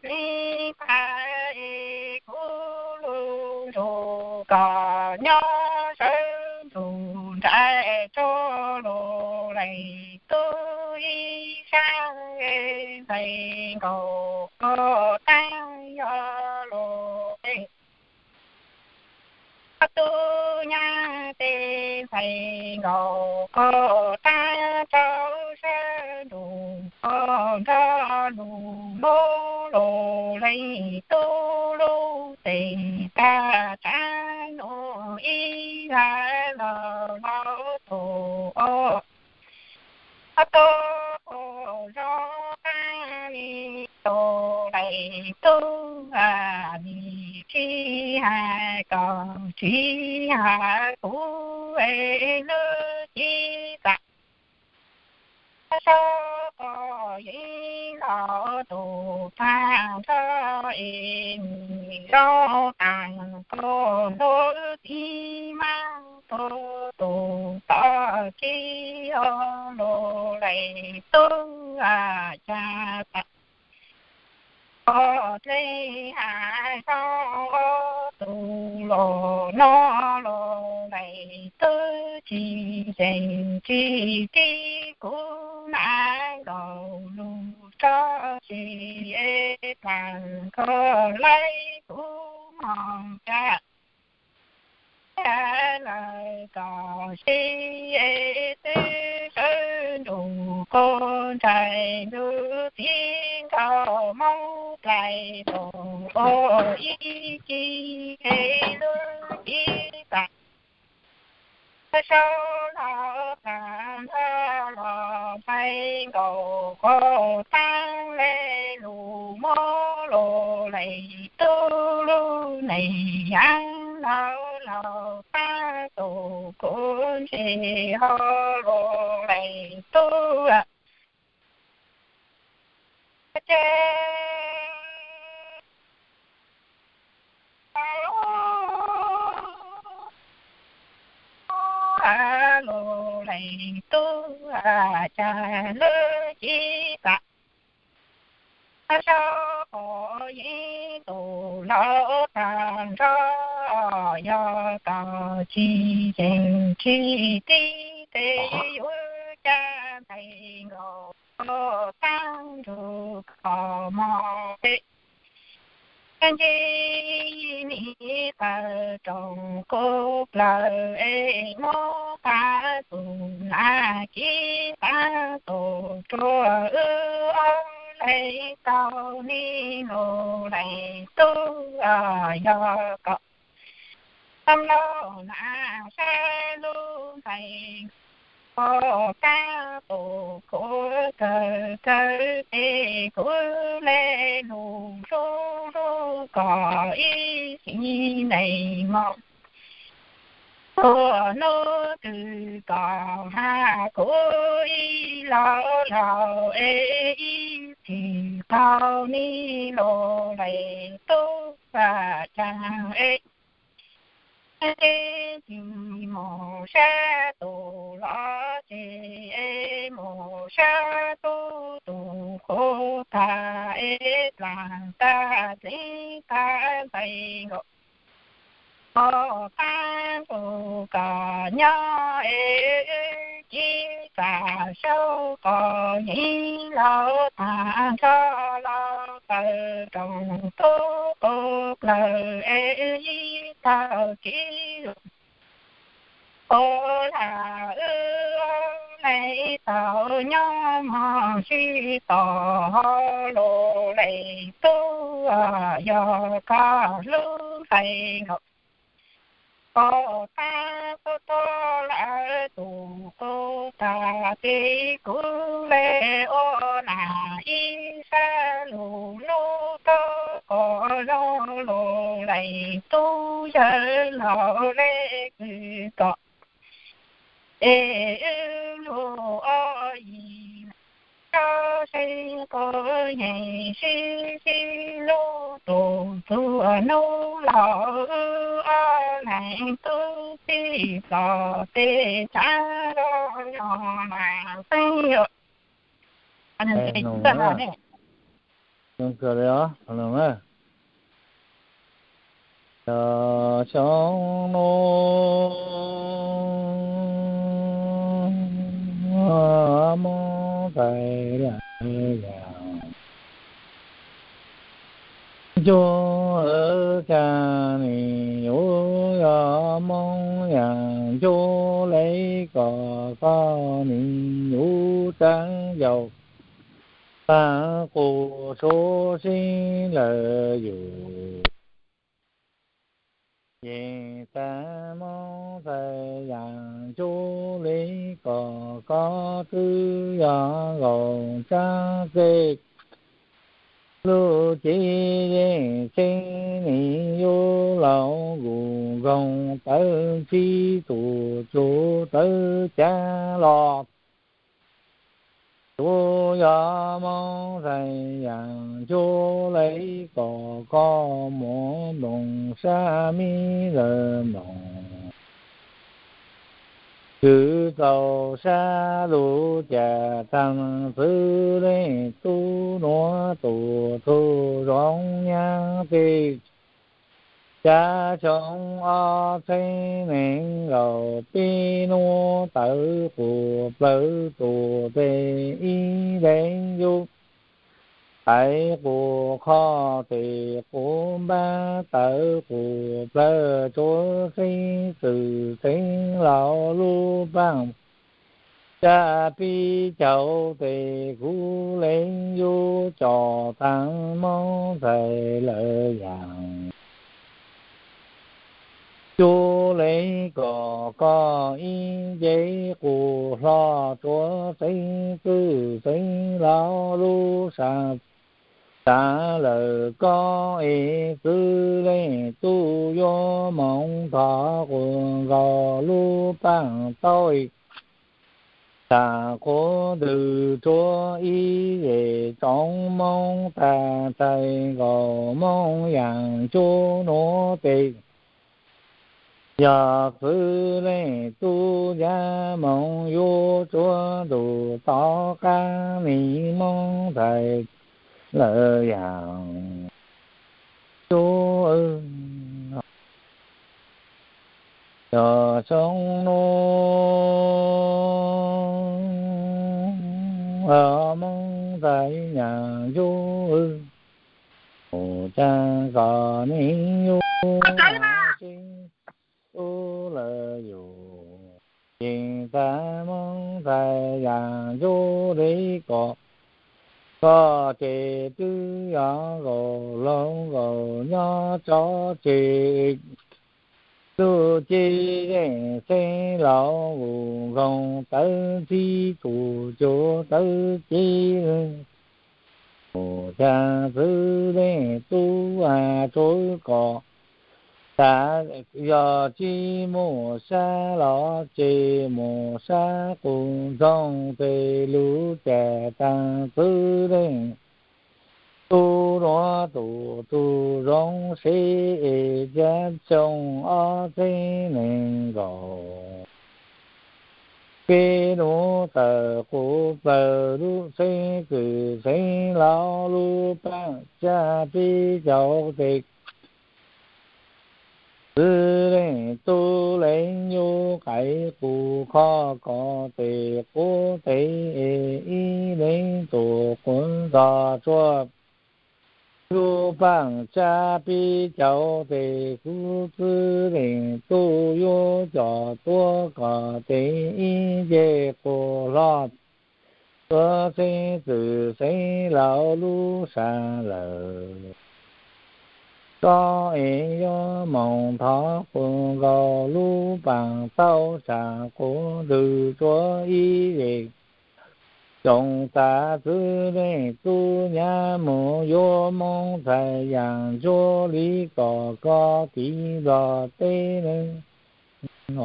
Tib tag es kuv lug nrug koj nyob sawv nrug nraim rua lug leej tub ib sab, ntxhais nkaus koj taag yog lug tes tub nyab tes ntxhais nkaus koj taag rau sab nrug koj nrog lug mob lug leej tub lub tes tag tsav nug ib lag los laus tus ob tub zog taag li tus leej tub, nim tsis has koj tsis has kuv es lub cev txaj sob koj yeej los tus tag nrho es nim zoo taag koj ntuj txiv mas tus tus tod kev lug leej tub, cas tas koj dlej has zoo tus los no lug leej tub tsis xyeej tsis tib kuv na nkaus lug rog tsis es taag koj laij kuv moog tag lawm koj sib es twb sawv nrug koj ntsais nrug txiv nkaus mob dlais tus ua ib ce es lub cev txaj sob los taag nrho los ntxhais nkaus koj taag le lug mob lug leej tub lub neej yaav laus laus taag tus kuv ntse ho lug leej tub ces lug leej tub, cas lub cev txaj sob koj yeej tus laus taag nrho, yog koj tsis xyeej tsis tib tes yuav cas ntxhais nkaus koj taag nrug koj moog tes nce nim tawm rooj kuv plawg es muab qab tus nas kiv qab tus ruam wb ob leeg tau nim lug leej tub, yog koj nplooj nas sab lub ntxhais koj taag tus kuv kawg kawg tes kuv le lug hlub hlub koj ib sim neej mog. Tuaj hnub twg koj has kuv ib los laus es ib txhis tau nim lug leej tub, cas es tsis mus sab tus los tsis es mus sab tub tus kuv tag es dlaag tag txeev tag ntxhais nkaus koj taag nrug koj nyob es cev txaj saub koj yeej laus taag nrho los tawm rooj tub kuv plawg es ib tag kev lug ua lag wb ob leeg tau nyob moog sib tos ho lug leej tub, yog koj lub ntxhais nkaus koj taag tuaj tuaj lawm tus kuv tag tes kuv le ua nas ib sab lug lub tub zos zoo lus leej tub yawg laus le kwv kom es wb lub ob yim tsob seb quav yees sib sib hlub tus txuas hnub los wb ob leeg tub txib txog tej tshav zoo yog mas xeeb yuav Cov xyoo no Hmoob txais lawm yam cuag cas, nim yuav yog Hmoob yam cuag li kom koj nim yuav tsav yaum tag qus suav sib lawm yus. Yeej tag Hmoob txais yam cuag li kom koj twb yog nkaus tsab kej. Lub cev yeej txheeb nim yuav laus nkaus nkoos tawv ntsib tus cuag tawv cav los. Tsuas yog Hmoob txais yam cuag li kom koj muab nploos sab me lawm mloog. Kwv txaus sab lub cas tag xwb leej tub nuav tus tug zoo nyab tej. Xya xyoo ob txheeb nees nkaum peb nuav tawv qus plawg tus tes ib leeg yug. Tawv qus qhov tes qus npab tawv qus plawg tsuav xeeb txwm xeeb laus lub paaj. Caj pib caug tes kuv leeg yug coj taag Hmoob txais lawm yam cuag li kom koj ib nce qus hlo tsuav xeeb txwm xeeb laus lub sab. Tag lawm koj es xwb leej tub yuav moog thov qus nkaus lub paaj tau. Tam qhuav ntws tsuav ib yem tsoom Hmoob tag txais nkaus Hmoob yam cuag nuav tes. Yog xwb leej tub yaj moog yuav tsuav ntuj tom qab nim Hmoob txais lawm yam cuag. Yog xyoo nuav Hmoob txais yam cuag, mus tsa kom nim yug sib tub lawm yus. Yeej tag Hmoob txais yam cuag li kom koj ces twb yog nkaus laug nkaus nyob tso tseg. Lub cev yeej xeeb laus nkaus nkoos tawv ntsib tus cuag tawv cev. Mus tsa xwb leej tub a tsuav kom tas, yog tsis mus sab los ces mus sab qus ntxoog tes lub cas tag xwb leej tub nuav tus tug zoo seb es xya xyoo ob txheeb nees nkaum peb nuav tawv qus plawg lub xeeb txwm xeeb laus lub paaj caj peb caug tes. Xwb leej tub leej yug qais qus kho kom tes qub tes es ib leeg tus qus ntxog tsuag lub paaj caj peb caug tes. Kuv xwb leej tub yuav coj tuav kom tes ib nce qus hlo tsuav xeeb txwm xeeb laus lub sab lawm. Koj es yuav moog thov qus nkaus lub paaj tau sam qus ntws tsuav ib yem Xyoo xav txwv nej tub nyab mus yuav Moob Ntxhais Yaam Ntsuab li kom koj tiv Nplog teb neeg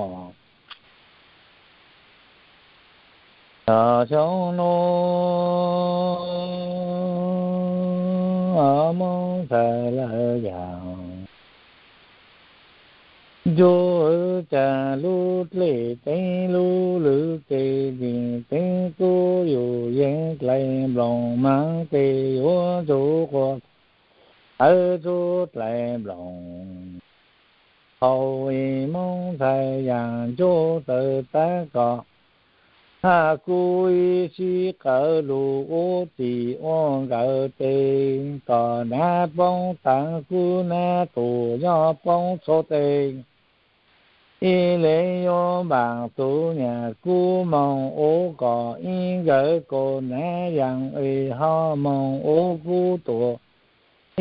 os. Xyoo nuav Moob Ntxhais lawv yaam Ntsuab caag lub dlej teeb lub lwm tsev ntxim teeb tub yug yeeb dlaim nploos maam tes yuav ntsuj quas tawv tsuab dlaim nploos. Thaus ib Moob Ntxhais Yaam Ntsuab txawm tab kom hab kub ib sib qawv lug ua txim ua nkawm tes kom nab poob taag kub nab tug nyob poob txhua tes. Ib leeg yuav npaam tug nyam kub moog ua kom ib nkawm kaus nab yaam es ho moog ua kub tuam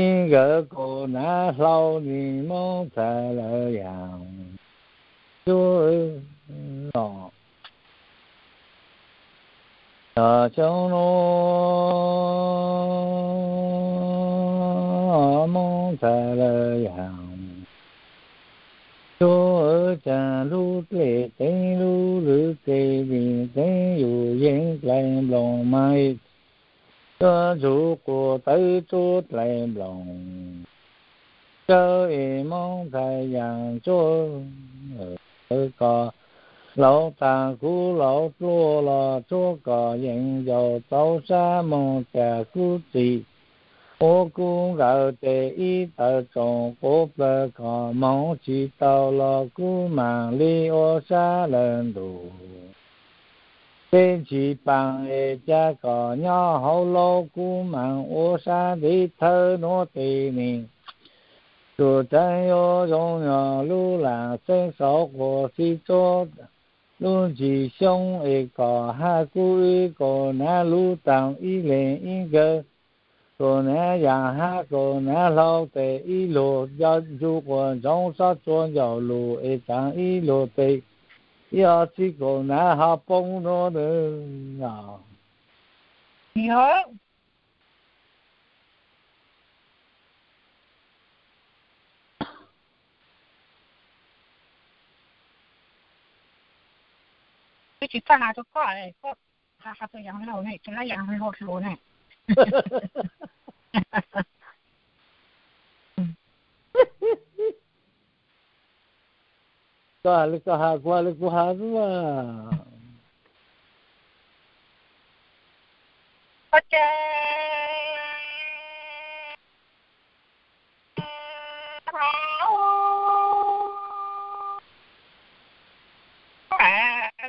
ib nkawm kaus nab hlau nim Moob Ntxhais lawv yaam Ntsuab os. Xyoo nuav Moob Ntxhais lawv yaam Ntsuab caag lub dlej teeb lub lwm tsev ntxim teeb yug yeeb dlaim nploos maam tes yuav ntsuj quas tawv tsuab dlaim nploos. Kawg ib Moob Ntxhais Yaam Ntsuab kom laug taag kub laug dluag los tsuab kom yeej yaus txaus sab moog ca kub txim ua kub nkawm tes ib tawm tsoom quav plawg kom moog tsis tau los kub maam li ua sab lawm ntuj. Peb tsis paam es ca kom nyob hauv laub kub maam ua sab ntev thawj nuav tes nim tsuas tsav yuav zoo yog lub laam xeeb saum quas xib tsuab lub ntsis xyoob es kom hab kub ib kaus nab lub taag ib leeg ib nkawm kaus nab yaam hab kaus nab hlau tes ib lug ntsuj quas ntsoov xob tsua ncaus lug es tsaam ib lug tes ib ob txhib kaus nab ho poob nuav nws os. Wb tsis txawj has rau koj, koj has has rau Yaj Laug ne, rau Yaj Laug hluas ne. Koj has li koj has, kuv has li kuv has xwb mas.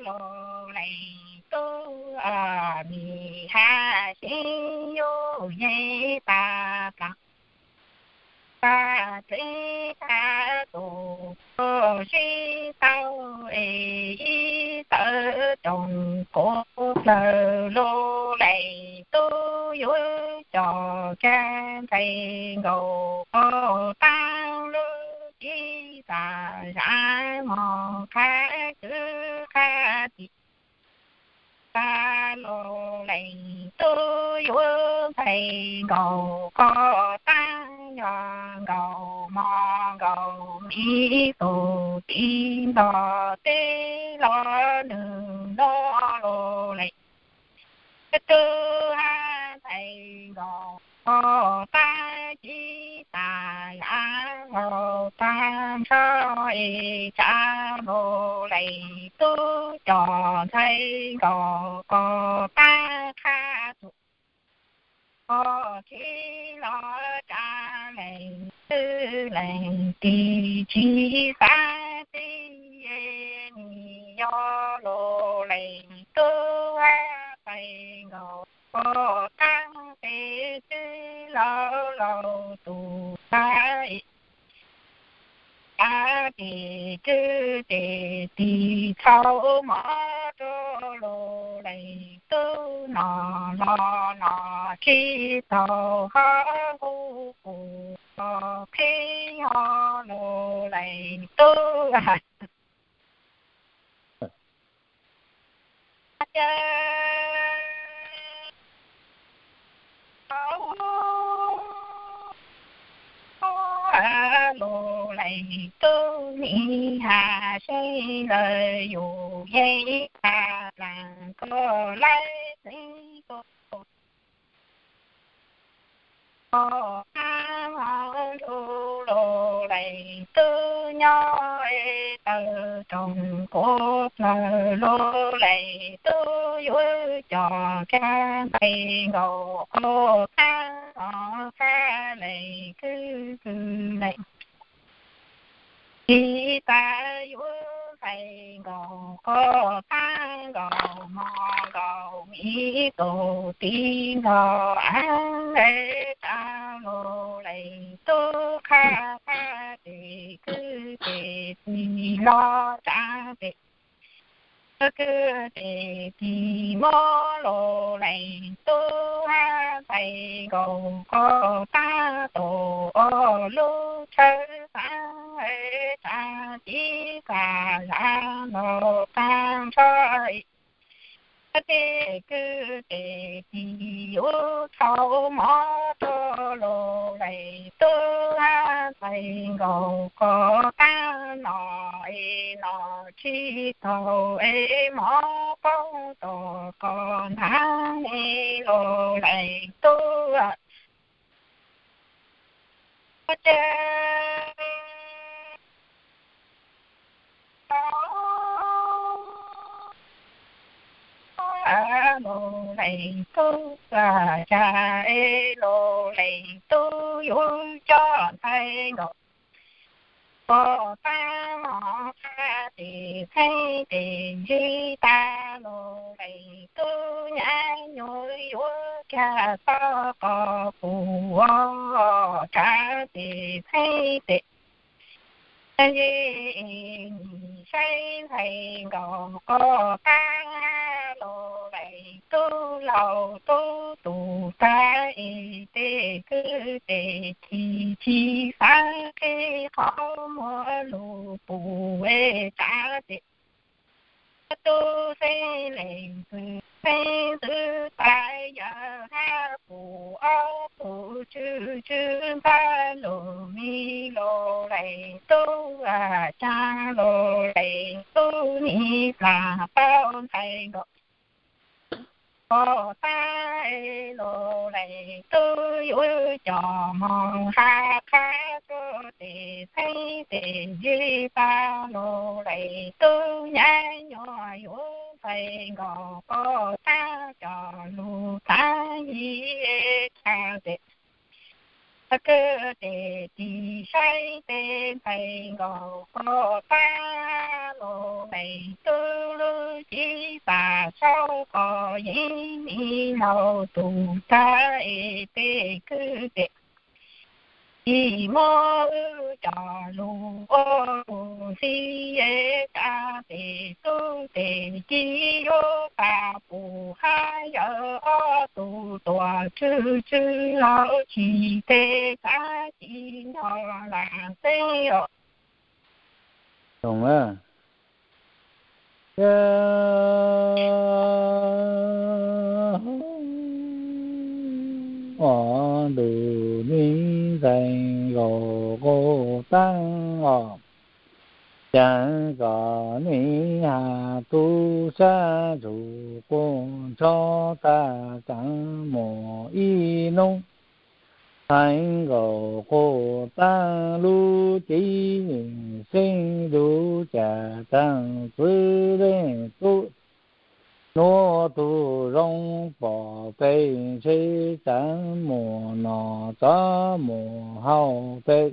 Lug leej tub, mi has sib yuj yeej tas plaas, tag teb tag tus sib tau es ib tawm tsoom quav plawg lug leej tub yuav coj kag ntxhais nkaus qhov taab lub tib tag zam mog qhab kwv qhab tij. Tag lug leej tub yuav ntxhais nkaus qhov taab yog nkaus mog nkaus miv tus tib nto teb los nws nto lug leej tub hab ntxhais nkaus qhov taab tib tag zam nkaus tag nrho es tsav lug leej tub coj ntxhais nkaus qhov taab qhab tus qhov txhib los tsav leej twg leej twg tsis xav txij, nws yog lug leej tub hab ntxhais nkaus qhov taab tes twb laus laus tus tag, tag tes twb tes tis txhaum mov rua lug leej tub no los no tsis tau hov huv kuv qhov qhib ho lug leej tub. leej tub nim has seeb lawm yus yeej ib tag plaas koj laib xeeb koj Koj qab hov nrug lug leej tub nyob es tawm roog quv plawg lug leej tub yuav coj kag nqaij nkaus qhov qab hov qab leej kwv kwv leej Tsis tas yuav nqaij nkaus qhov qab nkaus hmo nkaus ib tug tib nrog av es tsa lug leej tub qhab qab tes kwv tes tij los tsa tes kwv tes tij mob lug leej tub hab nqaij nkaus qhov qab tus ob lub tshawb xav es tsa tib qag zag los qab ntsho Tes kwv tes tij yuav txhaum mob rua lug leej tub hab nqaij nkaus qhov qab no es no tsis tau es mob poob rua qhov ntav es lug leej tub Ua cas lug leej tub, ua cas es lug leej tub yuav coj ntxhais nkaus pog pab mog qab tes txheeb tes ntsib tag lug leej tub nyab nyuam yuav kiag tau qhov pum ua rab tes txheeb tes Tab sis nim saib ntxhais nkaus qhov qab lug leej tub laus tub tus tag es tes kwv tes tij tsis xav qhib qhov muag lug pum es tsa tes tub xeeb leej txwv xeeb ntxwv tas yawg hab pum ob tug tswv tswv npaj lug mi lug leej tub, ua cas lug leej tub nim plam paub ntxhais nkaus qhov qab lug leej tub yuav coj moog hab qhab tsuag tes txheeb tes ntsib tag lug leej tub nyab nyuam yuav ntxhais nkaus qhov qab coj lug txav yig tshaj tes kwv tes tij saib tes ntxhais nkaus qhov qab lug leej tub lub cev pam saub qhov yeeb nim laug tus tag es tes kwv tes tij mob wb coj lug ua pum xib es tsa tes tub tes tij yuav tag pum hab yawg ob tug tuam tswv tswv los tsis tes txav tsis nrog lam xeeb os. Os, ntuj nim ntxhais nkaus qhov taab os, cas kom nim has tub sab ntsuj quas ntsho tag tseem mus ib hnub. Ntxhais nkaus qhov taab lub cev xeeb ntuj cas tseem txwv leej tub nuav tug zoo pom peb ntshe tseem mus noj txov mus haus peb.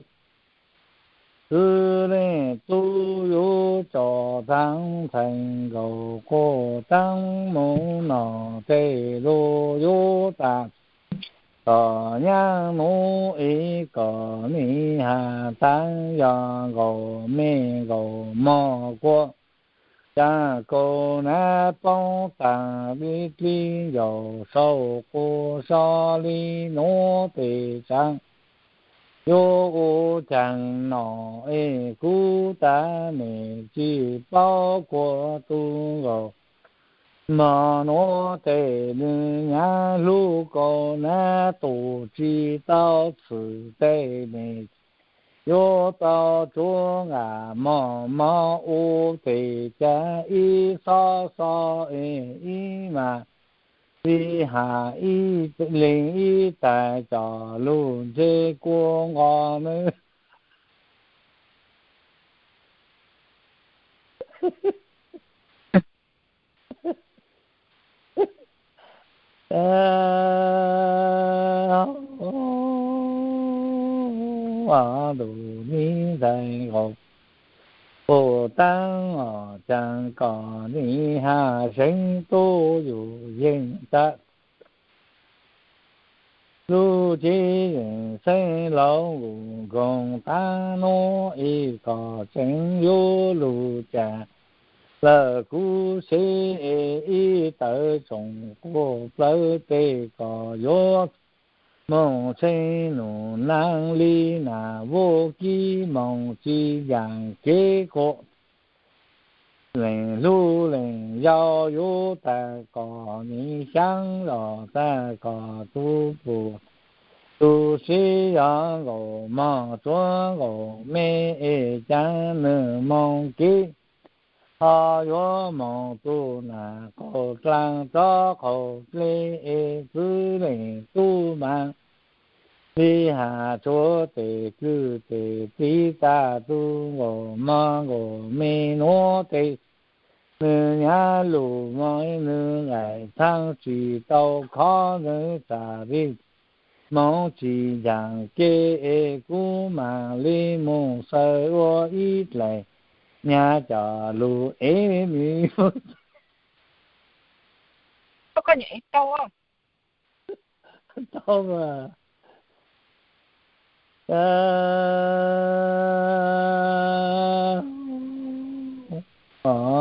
Txwv leej tub yuav tso taag ntxhais nkaus qhov taab mus noj tej lug yuav tas. Kom nyab nuav ib kom nim has taag yog nkaus mej nkaus mog kuas, cas kaus nab poob taag dlib dlib ncaus sau quas so li nuav tes tseem yuav ua caag nom es kuv tas mej tsis paub kuas tub nkaus mog nuav tes nws nyab hlub kaus nab tus tsis tau txwm tej mej yuav tau tsuav nqas mos mos ua tes, cas ib xob xob es ib mas li has ib leeg ib tag, cov lus ntshe kua nqo nawb. Tus me ntxhais nkaus quj taab os, cas kom nws has seev tuaj yus yeej tag. Lub cev yeej xeeb laus nkaus nkoos taab nuav es kom tseem yuav lug cas, lawm kuv seb es ib tawv tsoom quaj plawv tes kom yuav moog tshee num naag li nas vuj kib moog tsi yaam kev quaj. Leej hlub leej yau yuav tag kom nws xyaab los tag kom tub pum, tus seb yog nkaus mog tsuav nkaus me es cas nws moog kev ho yuav moog tug nas qaug dlaag tsob qaug dleb es txwv leej tub mas li has tsuav tes kwj tes txiv tag tub nkaus mog nkaus me nuav tes nws nyab lug mog nws nqaim txhaab tsi tau khov nws txav li moog tsi yaam kev es kuv mam li moog xaws ua ib dlaim nyag cov lug es nws tau mas.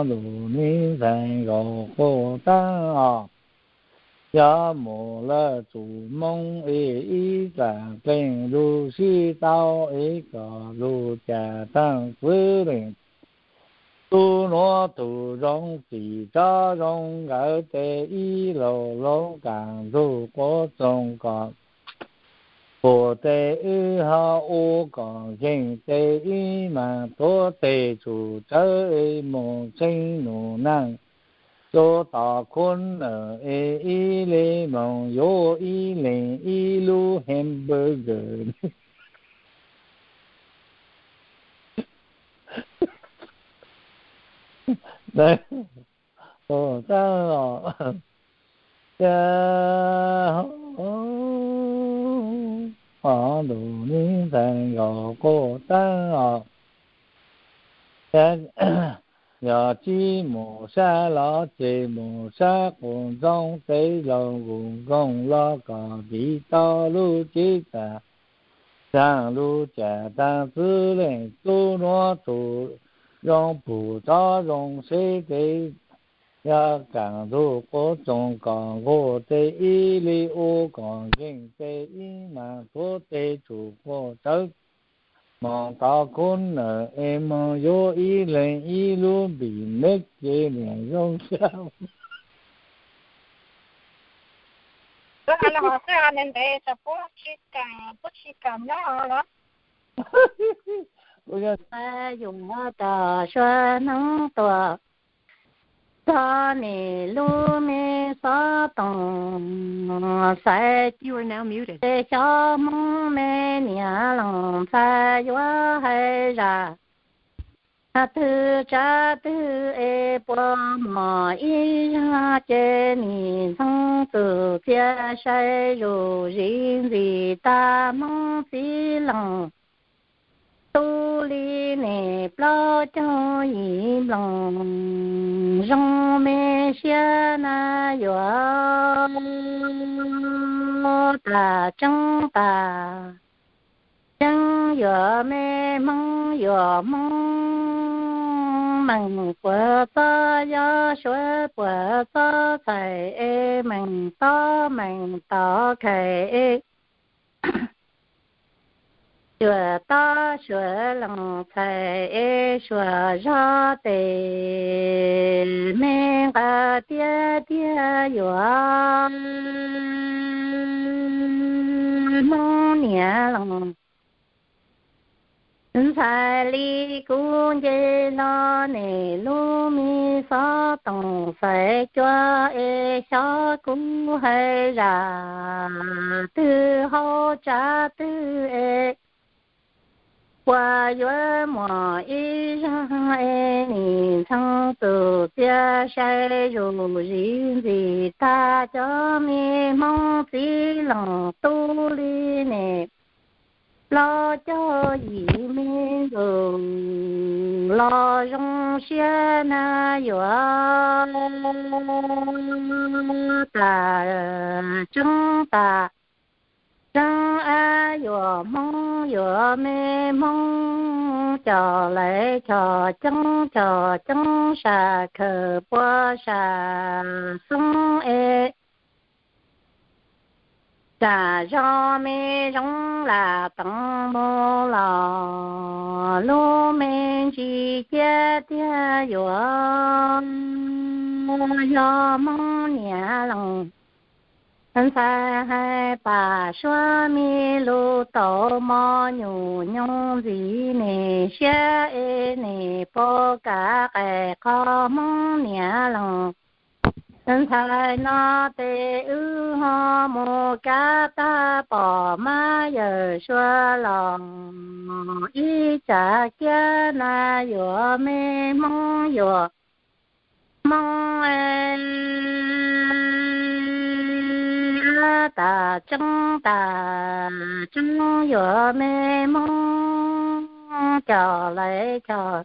Lus me ntxhais nkaus quj taab os, yog mus lawm tsum moog es ib txaam dleej lug sib tau es kom lug cas taag xwb leej tub nuav tug zoo txim tsob zoo nkawd tes ib laug lug kaam nrug quav txoos kom puag tes wb ho ua kom nkeeg tes ib mas tuav tes tsum tsawv es moog tshee num naag, tuav tom khuv nawm es ib le moog yuav ib leeg ib lub hamburger. Tab los cas ho lus me ntxhais nkaus quj taab os, yog tsi mus sab los ces mus sab qus ntxoov tes laug nkaus nkoos los kom ntiv tau lub cev txav, tsaam lug cas taag xwb leej tub nuav tug zoo pum tsob zoo seb tes yog kaam nrug quav txoos kom nquag tes ib le ua kom nkeeg tes ib mas tuav tes tsum quaj tsawv moog tom khuv nawm es moog yuav ib leeg ib lub npim neb ces niam zoo sab. Kuv yog yus tau suav noob tuaj txog nim lub me xob toom xaiv, xyov Hmoob me niam leej ntxhais yuav hais zaj twg tsab twg es puas mom ib zag ces nim ntxoov txum txia sai zuj zis ntxim tag Hmoob txiv leej tub li nim plaub caug yim nploos zoo me siab na yuav tas tseeb tas. Yeeb yuav me Hmoob yuav Hmoob, meem puas txob yob suav puas txob txhais es meem tob meem tod khais es suav tob suav loos txhais es suav zog tes me nqa tiag tiag yuav Hmoob niam loos Ntxhais li kuv nce hlo, nim lub me xov toom xaiv cua es xyov kuv hais zam twg hauv tsav twg es puas yuav muaj ib zaug es nim ntxhee tus txiaj sai zus zis ntxim tag cov me Hmoob txiv lees tub li nim los cog yim me ntus los zoo siab na yuav tas tseeb tas tseeb ab yuav Hmoob yuav me Hmoob cov lawv chom ceeb chom ceeb sam khawm pua sam xoob es sam zog me zoov lam teev mus los lub me ntsis ciab tiag yuav yog Hmoob niam lees. Ntxhais hais pam suab me lus tau mos nyuj nyoog ntxiv nim siab es nim pab kav qais qhov Hmoob niam lees. Ntxhais no tes wb ho mus kav tag pom mab yawm suav los ib tsav kiag na yuav me Hmoob yuav Hmoob tas tseeb tas tseeb yuav me Hmoob cov lawv chom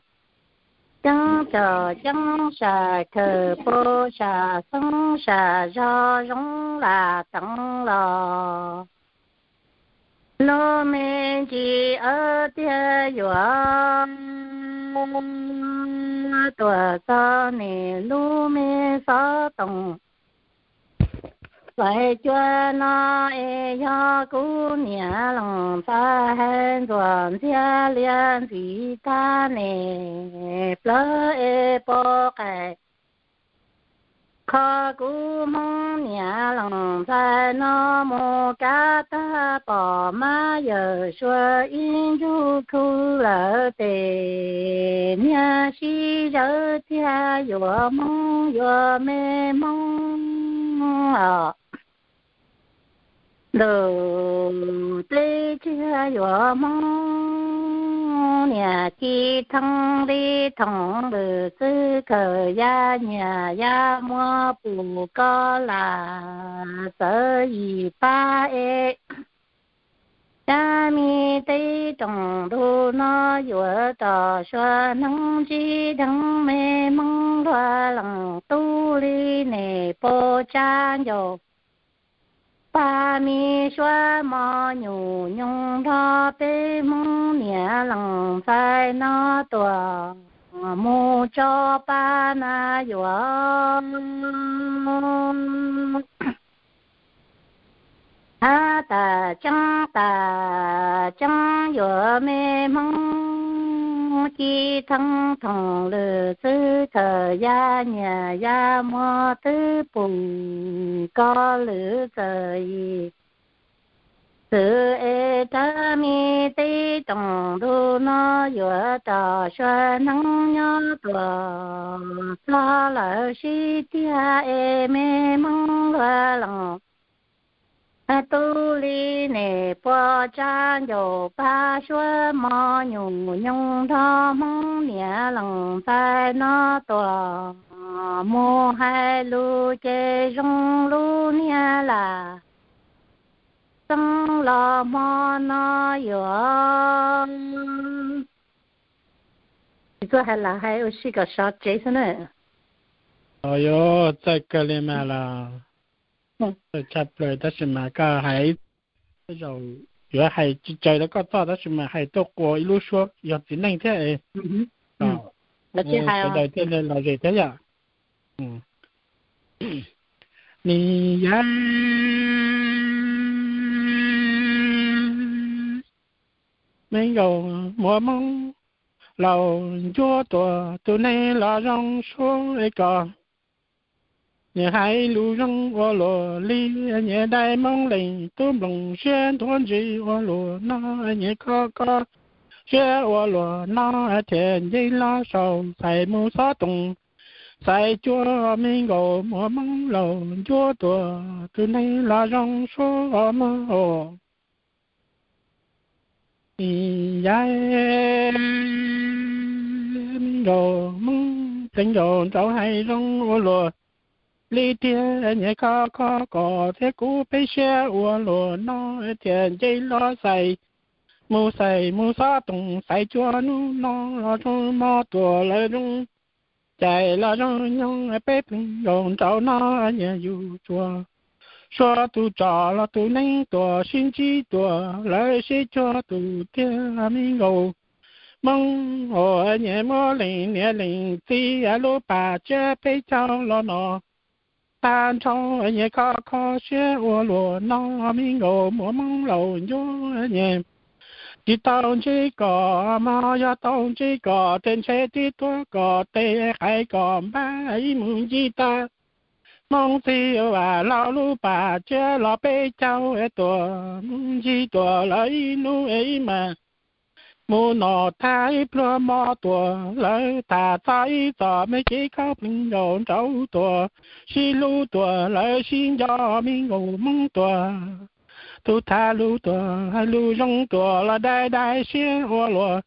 ceeb chom ceeb sam khawm pua sam xoob sam zog zoov lam teev los lub me ntsis ab tiag yuav tuam txog nim lub me xov toom xaiv cua no es yog kuv niam lees ntxhais hais ntxuam ntxiag lias ntxiv tag nim plawv es pab qais qhov kuv Hmoob niam lees ntxhais no mus kav tag pom mab yawm suav ib ntsug khu lawm tes niag sib zawv tiag yuav Hmoob yuav me Hmoob os. Lwm teb tsia yuav Hmoob niam ci thee li thoom lwm xwb kawm ya nyiam ya muab pum ko lam txawv yim pab es. Cab me teb room ntug no yuav rau suav hneev ntsib dheev me Hmoob luag lees tub li nim pab tsa ncaus pab me suav mos nyuj nyoog nrog peb Hmoob niam lees ntxhais no tuam mus tso pab na yuav hab tas tseeb tas tseeb yuav me Hmoob ci thee thoom lwm xwb kawm ya nyiam ya muab twb pum ko lwm txawm yim xwm es cab me teb room ntug no yuav rau suav hneev nyob tuam txog lawm sib tiag es me Hmoob luag lees tub li nim pab tsa ncaus pab suav mos nyuj nyoog nrog Hmoob niam lees ntxhais no tuam mus hais lus ces zoo lub niag lam xeeb los hmo no yuav tsis txawj hais lam hais ua si kom sov tsev xwb na. Yuav txawj kawg li mas los txawj tshaj plaws tab sis mas koj hais tej zaum yuav hais tsis tsawg rau koj txoj tab sis mas hais tuaj qua ib lub suab yog txiv neej thiab es sawv daws thiaj li lom zem thiab yom. Nim yam me nkauj muaj Hmoob laus ncuab tuam tus neeg los zoo suab es kom nyias hais lus zoo ua luaj li, nyias dai Hmoob leej tub nplooj siab nthuav ntsis ua luaj no, nyias kho kho siab ua luam no thiaj nce los saum xais mus xob toom, xais cua me nkaus muaj hmoob laus ncuab tuaj, tus neeg los zoo suab mog. Nim yaib me nkaus hmoob pleev nkaus nraug hais zoo ua luam li tiag, nyias kho kho kom thiab kuv peb siab ua luam no thiaj nce los xais mus xais mus xob toom, xais cua hnub no los zoo hmo tuaj lawv zoo, cais los zoo nyoog, peb pleev nkaus nraug no nyias yus tsuag, suav tus tsom los tus neeg tuaj sib ntsib tuaj lawv sib cuag tus tiag me nkaus hmoob. Nyias muab leej niam leej txiv lub pam tsiab peb caug los no tag nrho, nyias kho kho siab ua luam no me nkaus muaj hmoob laus ncuab nyias. Tsis tau ntsib kom mog, yog tau ntsib kom tes ntshe tib tuag kom tes, qhais kom npab ib mus ncig tag hmoob txiv vam los lub pam tsiab los peb caug tuaj mus ncig tuaj lawv ib hnub ib mas mus nom tag ib pluag hmo tuaj lawv tham txog ib txoj me kev khaub pleev nkaus nraug tuaj sib hlub tuaj lawv sib nco me nkaus hmoob tuaj. Tus tham lus tuaj hais lus zoo tuaj los dai dai siab ua luam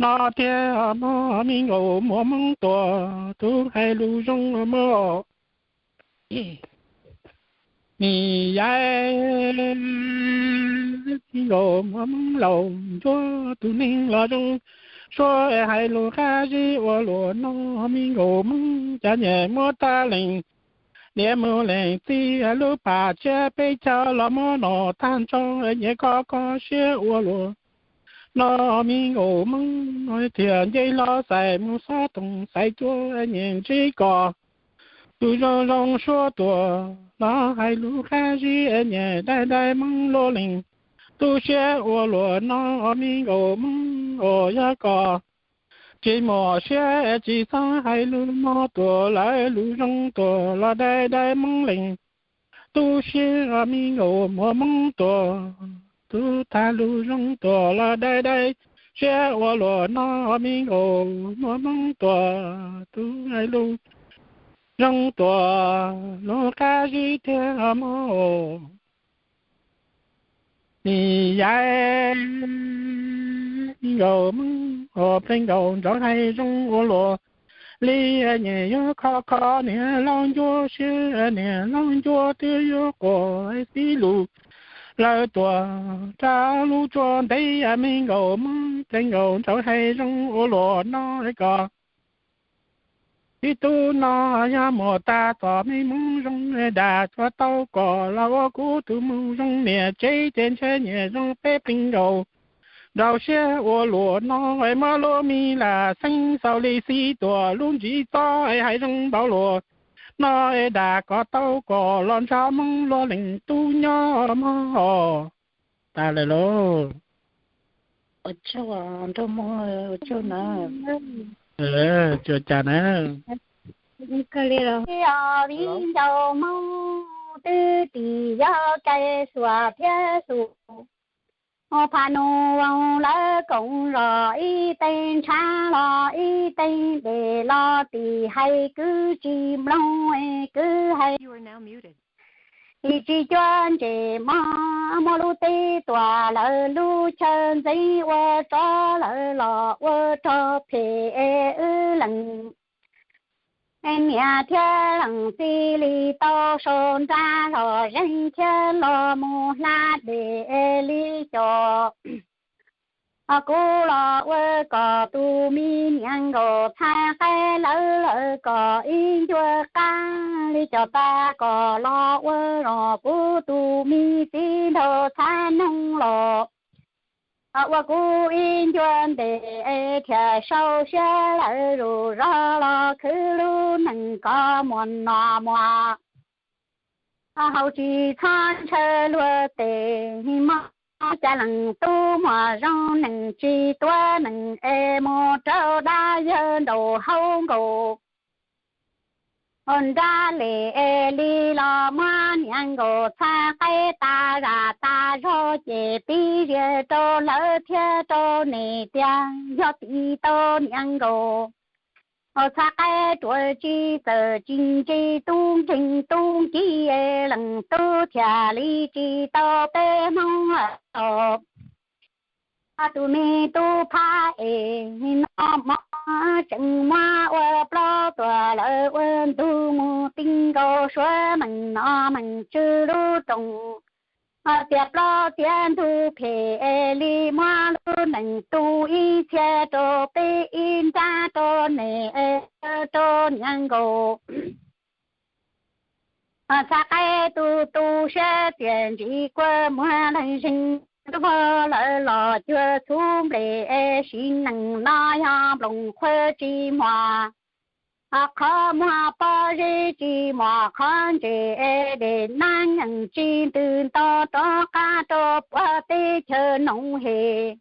no tiag mog me nkaus muaj hmoob tuaj, tus hais lus zoo mog. Nim yaib me nkaus muaj hmoob laus ncuab tus neeg los zoo suab, hais lus qab zib ua luam no me nkaus hmoob, cas nyias muab tag leej niam mus leej txiv lub pam tsiab peb caug los muab nom tag nrho, nyias kho kho siab ua luam no me nkaus hmoob thiaj nce los xais mus xob toom, xais cua nyias ntsib kom tus zoo zoo suab tuaj los hais lus qab zib, nyias dai dai hmoob luaj leej tu siab ua luam no me nkaus hmoob. Uas yog kom tsis muaj siab tsis txhob hais lus mog, tuaj lawv lus zoo tuaj los dai dai hmoob leej tu siab me nkaus muaj hmoob tuaj, tus tham lus zoo tuaj los dai dai siab ua luam no me nkaus muaj hmoob tuaj, tus hais lus zoo tuaj lus qab zib tiag mog. Nim yaib me nkaus hmoob uas pleev nkaus nraug hais zoo ua luam li, nyias yuav kho kho niam laus ncuab siab, niam laus ncuab twb yuav quaj xib lus lawv tuaj rau lub tsuas ntev, me nkaus hmoob pleev nkaus nraug hais zoo ua luam no kom tib tug no yog muaj tag txom me hmoov zoo dag tsuas tau kom los ua kuv tus mus zoo niam tsev, ces ntshe nyias zoo peb pleev nkaus nraug siab ua luam no, muab lub me lam xeeb xaus li xib tuaj lub ntsis txob hais zoo npaum luam no, dag kom tau kom los ntsib hmoob luaj leej tub nyob mog. Tas lawm lauj. Ua tsaug nraug Hmoob, ua tsaug na. Tsuas cas na. Viv ncaus Hmoob twb tsis yog cai xuas thiab xus, pha nus lawv koom zos ib teev ntshav los ib teev dej los tim hais kwv tsis mloog, kwv hais tsis cuab ntses mog, muab lub teb tuam lawv lub chaw ntxeev ua tsov lawv los ua rog phem wb leej niam thiab leej txiv li tau sau nra los zeeg thiab los mus hla dej li cov. Kuv los ua kom tus me niam nkaus txhais qaib lawv, lawv kom ib ncua qab li cov tas kom los ua los kuv tus me txiv nraug txhab noog los ua kuv ib ncua ntes thiaj sau siab lawv zus zog los khwv lub neej kom muaj nom muaj haus tsis txhob ntshaw luag tes mog, cas leej tub muaj zoo neej tsis tuav neej es mus raug dab yawg nraug haus nkaus. Ua nrab les li los muab niam nkaus txhais qaib tas zam tas zog ces pib zias rau lawv thiab rau niam tias yog tim tau niam nkaus txhais qaib ruam tsis txawm tsis ntse tub nkeeg tub nkig leej tub thiaj li tsis tau peb Hmoob os. Tus me tub phab es no mob tseem muab ua plaub tuam lawv ua ntug mus ti nkaus suav meem no meem tsw lub roos. Tias plaub tiav ntug phem es li muab lub neej tu ib txhia rau peb ib nrab rau niam es rau niam nkaus txhais qaib tu tu siab txias ntsis kua muag leej zeeg, ntuj vog lawv los cuag txhub nplej es sim neej no yog nplooj qhuav tsis muaj qhov muag pob zeb tsis muaj qhov ntses es dej nab yeej tsis ntws nto rov qab rau puag teb chaws noog hem.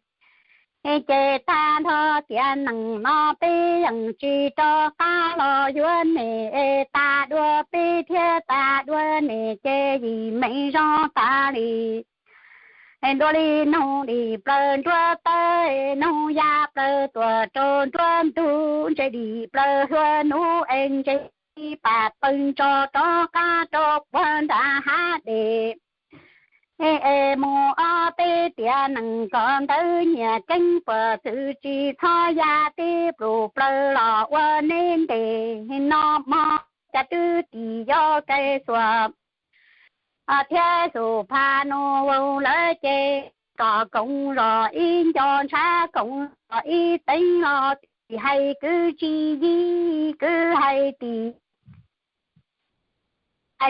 Ces tag nrho tiam neej no peb yeej tsis rov qab los yuav niam es tas dua peb thiab tas dua niam ces yim meej zoo tas li. Ntuj li noog dim plaws nruab tawb, noog ya plaws tuaj rau nruab ntug, ntse dim plaws hlua nuv es ntse pam pawg ntso rov qab rau puag nram hav dej. Es mus ob peb tiam neej kom ntawd nyias keeb puas txwv tsis txhob ya tib plus plaws los ua neb ntes no mog. Cas twb tim yog kais xuas thiab xus pha nus vau lawv ces kom koom zos ib nco ntshav koom zos ib teev los tim hais kwv tsis yig kwv hais tim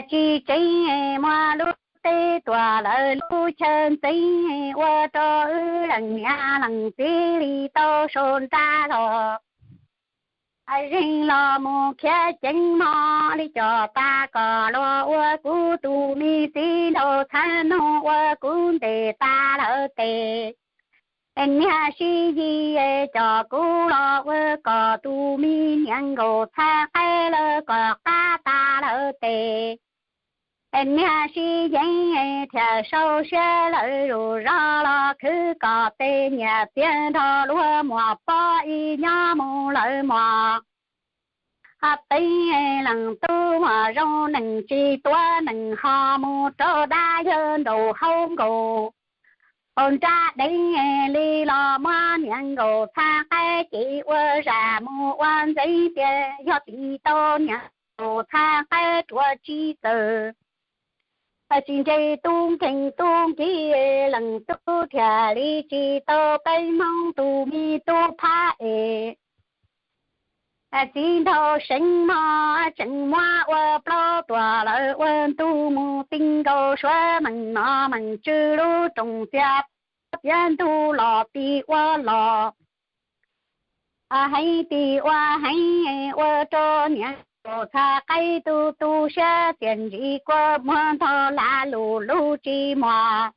tsis tseeb, muab lub teb tuam lawv lub chaw ntxeev ua rau wb leej niam leej txiv li tau sau nra los. Zeeg los mus khiav ceev mog li cov tas kom los ua kuv tus me txiv nraug txhab noog ua kuv ntes tas lawv tes. Niag sib yig coj kuv los ua kom tus me niam nkaus txhais qaib lawv kom qab tas lawv tes. Niag sib yeev thiaj sau siab lawv zuj zog los khwv kom tej nyias txiag nrog luag muam pob ib nyob mus lawv muam. Ho teev leej tub muam zoo neeg tsis tuav neeg ho mus rau dab yawg nraug haub nkaus. Hauv nrab deev li los muab niam nkaus txhais qaib ces ua zam mus ua ntxeev tias yog tim tau niam nkaus txhais qaib ruam tsis txawm tsis ntse tub nkeeg tub nkig leej tub thiaj li tsis tau peb Hmoob tus me tub phab es. Txiv nraug seev mog tseem muab ua plaub tuam lawv ua ntug mus ti nkaus suav meej no meej tsw lub roos txias tiav ntug los tim ua los heev tim ua heev ua rau niam nkaus txhais qaib tu tu siab txias ntsis kua muag ntog lam lus lub tsis muaj.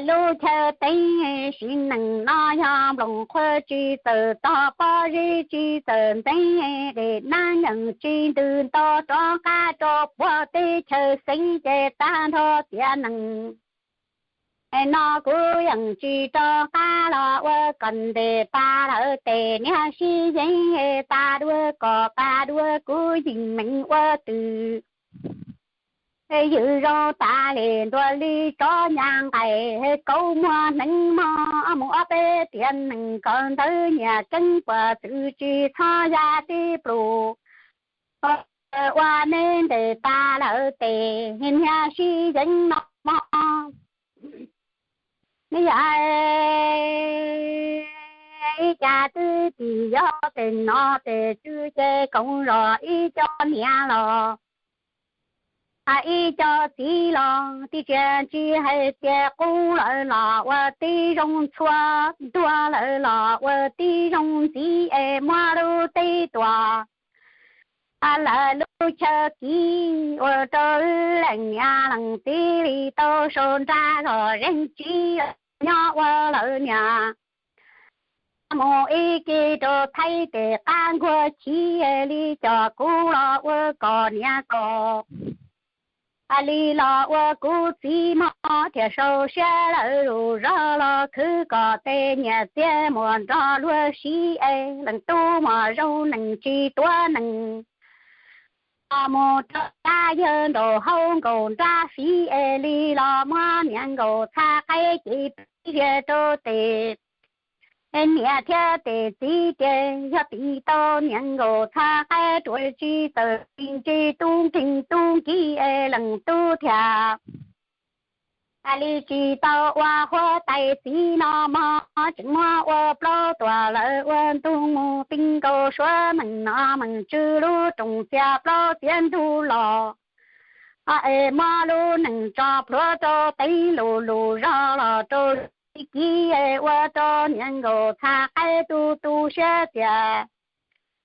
Lub chaw teev sim neej no yog nplooj qhuav tsis txawm tog pob zeb tsis txawm ntxeev dej nab yeej tsis ntws nto rov qab rau puag teb chaws xeev ces tag nrho tiam neej no kuv yeej tsis rov qab los ua kom ntes tas lawv tes niag sib yeev tas dua kom tas dua kuv yim meej ua twm. Ywm zoo tas li ntuas li tsov nyas nqaij kauv muag hneev mog mus ob peb tiam neej kom ntawd nyias keeb puas txwv tsis txhob ya tib plus ua neb ntes tas lawv tes niag sib yeev no mog. Neb yog ib cas twb tim yog tes no tes tsw ces koom zos ib co niam los ib co txiv los tib tsia tsis hais tias qub lawm los ua tib zoo txhua, ntuag lawm los ua tib zoo ntxiv es muab lub teb tuam lawv lub chaw kiv ua rau leej niam leej txiv li tau sau nra zog zeeg tsis nyob ua lawv niam mus ib ke rau Thaib tes qab nkuaj chiv li cov kuv los ua kom niam kom li los ua kuv txiv mog thiaj sau siab lawm zus zog los khwv kom tej nyias txiag muas nrog luag siv es leej tub muas zoo neeg tsis tuav neeg. Los mus rau dab yawg nraum hauv nkaus nrab fiv es li los muab niam nkaus txhaj qaib ces pib ziag rau tes niam thiab tes txiv ces yog tiv tau niam nkaus txhaj qaib rua tsis txawm tsis ntse tub nkeeg tub nkig es leej tub thiaj hais li tsis tau ua huab tais txiv no mog tseem muab ua plaub tuam lawm ua ntug mus ti nkaus suav meem no meem tswv lub rooj txias plaub txiav ntug los es muab lub neej tso plhuav rau teeb lus lus zog los rau kiv ua rau niam nkaus txhaj qaib tu tu siab tias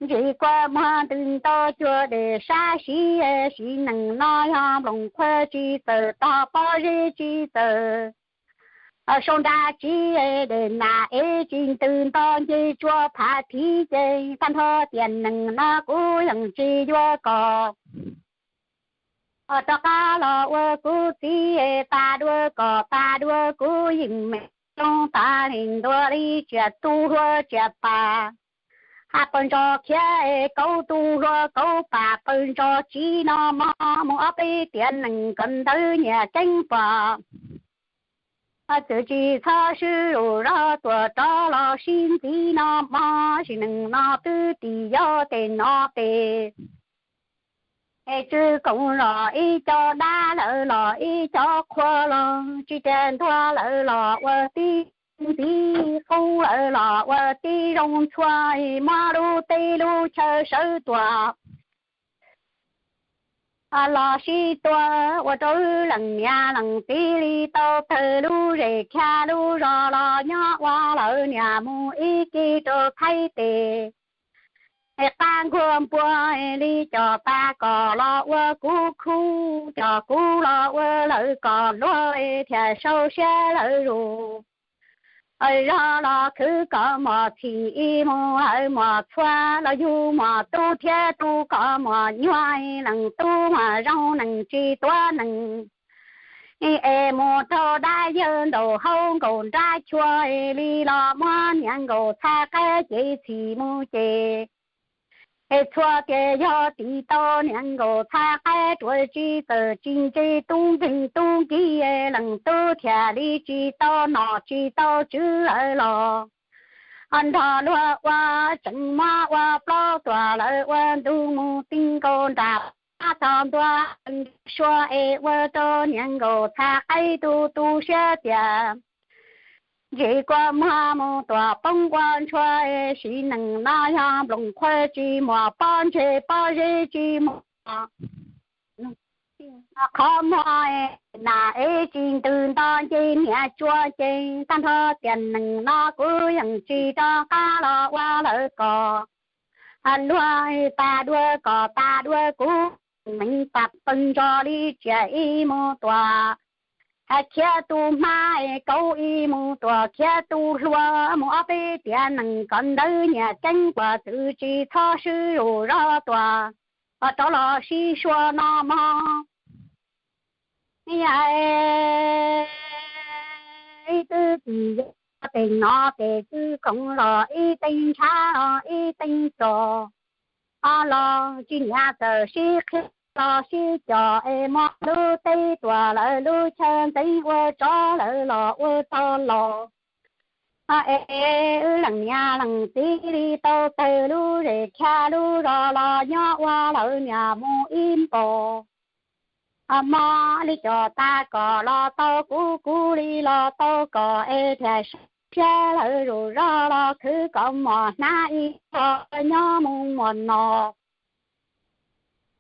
ntsis kua muag ntws ntau cuag dej sab siv siv neej no yog nplooj qhuav tsis txawm tog pob zeb tsis txawm sau nra tsis dej nas ev tsis ntws nto nce tsua phav thiv ces tag nrho tiam neej no kuv yeej tsis yuav kom rov qab los ua kuv txiv tas dua kom tas dua kuv yeej meem zoo tas li ntua li tsiaj tu hlua tsiaj pas hab pawg ntsos khiav es kauv tu hlua kauv pas pawg ntsos tsiv no mog mus ob peb tiam neej kawm ntawv nyias ceeb pom txwm tsis txhob swb lus zog tuam rov los sib ntxiv no mog sim neej no twb tim yog tej no tes es tswv koom los ib co dab lawm los ib co qhua los tsis tias ntuag lawm los ua tib ntxiv qub lawm los ua tib zoo ntxhua muab lub teb lub chaw sawv tuam los sib tua ua rau leej niam leej txiv li tau tawg lub zes khiav lub zos los nyob ua lawv niam mus ib ke rau Thaib tes es qab nkuaj npua li cov tas kom los ua kuv khub cov kuv los ua lawv kom luag thiaj sau siab lawm zus zog los khwv kom mos txhim ib mus lawv mos txhua los yug mos tub thiab tub kom mos nyuag leej tub mos zoo neeg tsis tuav neeg es mus rau dab yawg nraum hauv nkaus nrab chua li los muab niam nkaus txhaj qaib ces txhim mus ces es txhua tias yog tiv tau niam nkaus txhaj qaib rua tsis txawm tsis ntse tub nkeeg tub nkig leej tub thiaj li tsis tau nom tsis tau tswv lawm los nrog luag ua tseem muab ua plaub tuam lawm ua ntug mus ti nkaus nram pab txog ntua sua es ua rau niam nkaus txhaj qaib tu tu siab tias ntsis kua muag mus tuam poob ua ntshua sim neej no yog nplooj qhuav tsis muaj pob ntseg pob zeb tsis muaj qhov muag nas ev tsis ntws nto nce niam tsua ces tag nrho tiam neej no kuv yeej tsis rov qab los ua lawv kom luag tas dua kom tas dua kuv meej tas pawg ntsos li tsiaj ib mus tuam khiav tu hmab kauv ib mus tuam khiav tu hlua mus ob peb tiam neej kom ntawv nyias ceeb kuas txwm tsis txhob swb zus zog tuam rov los sib sua no mog. Ib twb tsis yog tes no tes twb koom los ib teev ntshav los ib teev tso los tsis nyiam txawm sib qhia los sib cos es muab lub teb tuam lawv lub chaw ntxeev ua tsov lawv los ua tog los es wb leej niam leej txiv li tau tawg lub zes khiav lub zos los nyob ua lawv niam mus ib npaug mog li cov tas kom los tau kuv kuv li los tau kom es thiaj siab lawv zus zog los khwv kom mos hnab ib tog nyob mus muaj no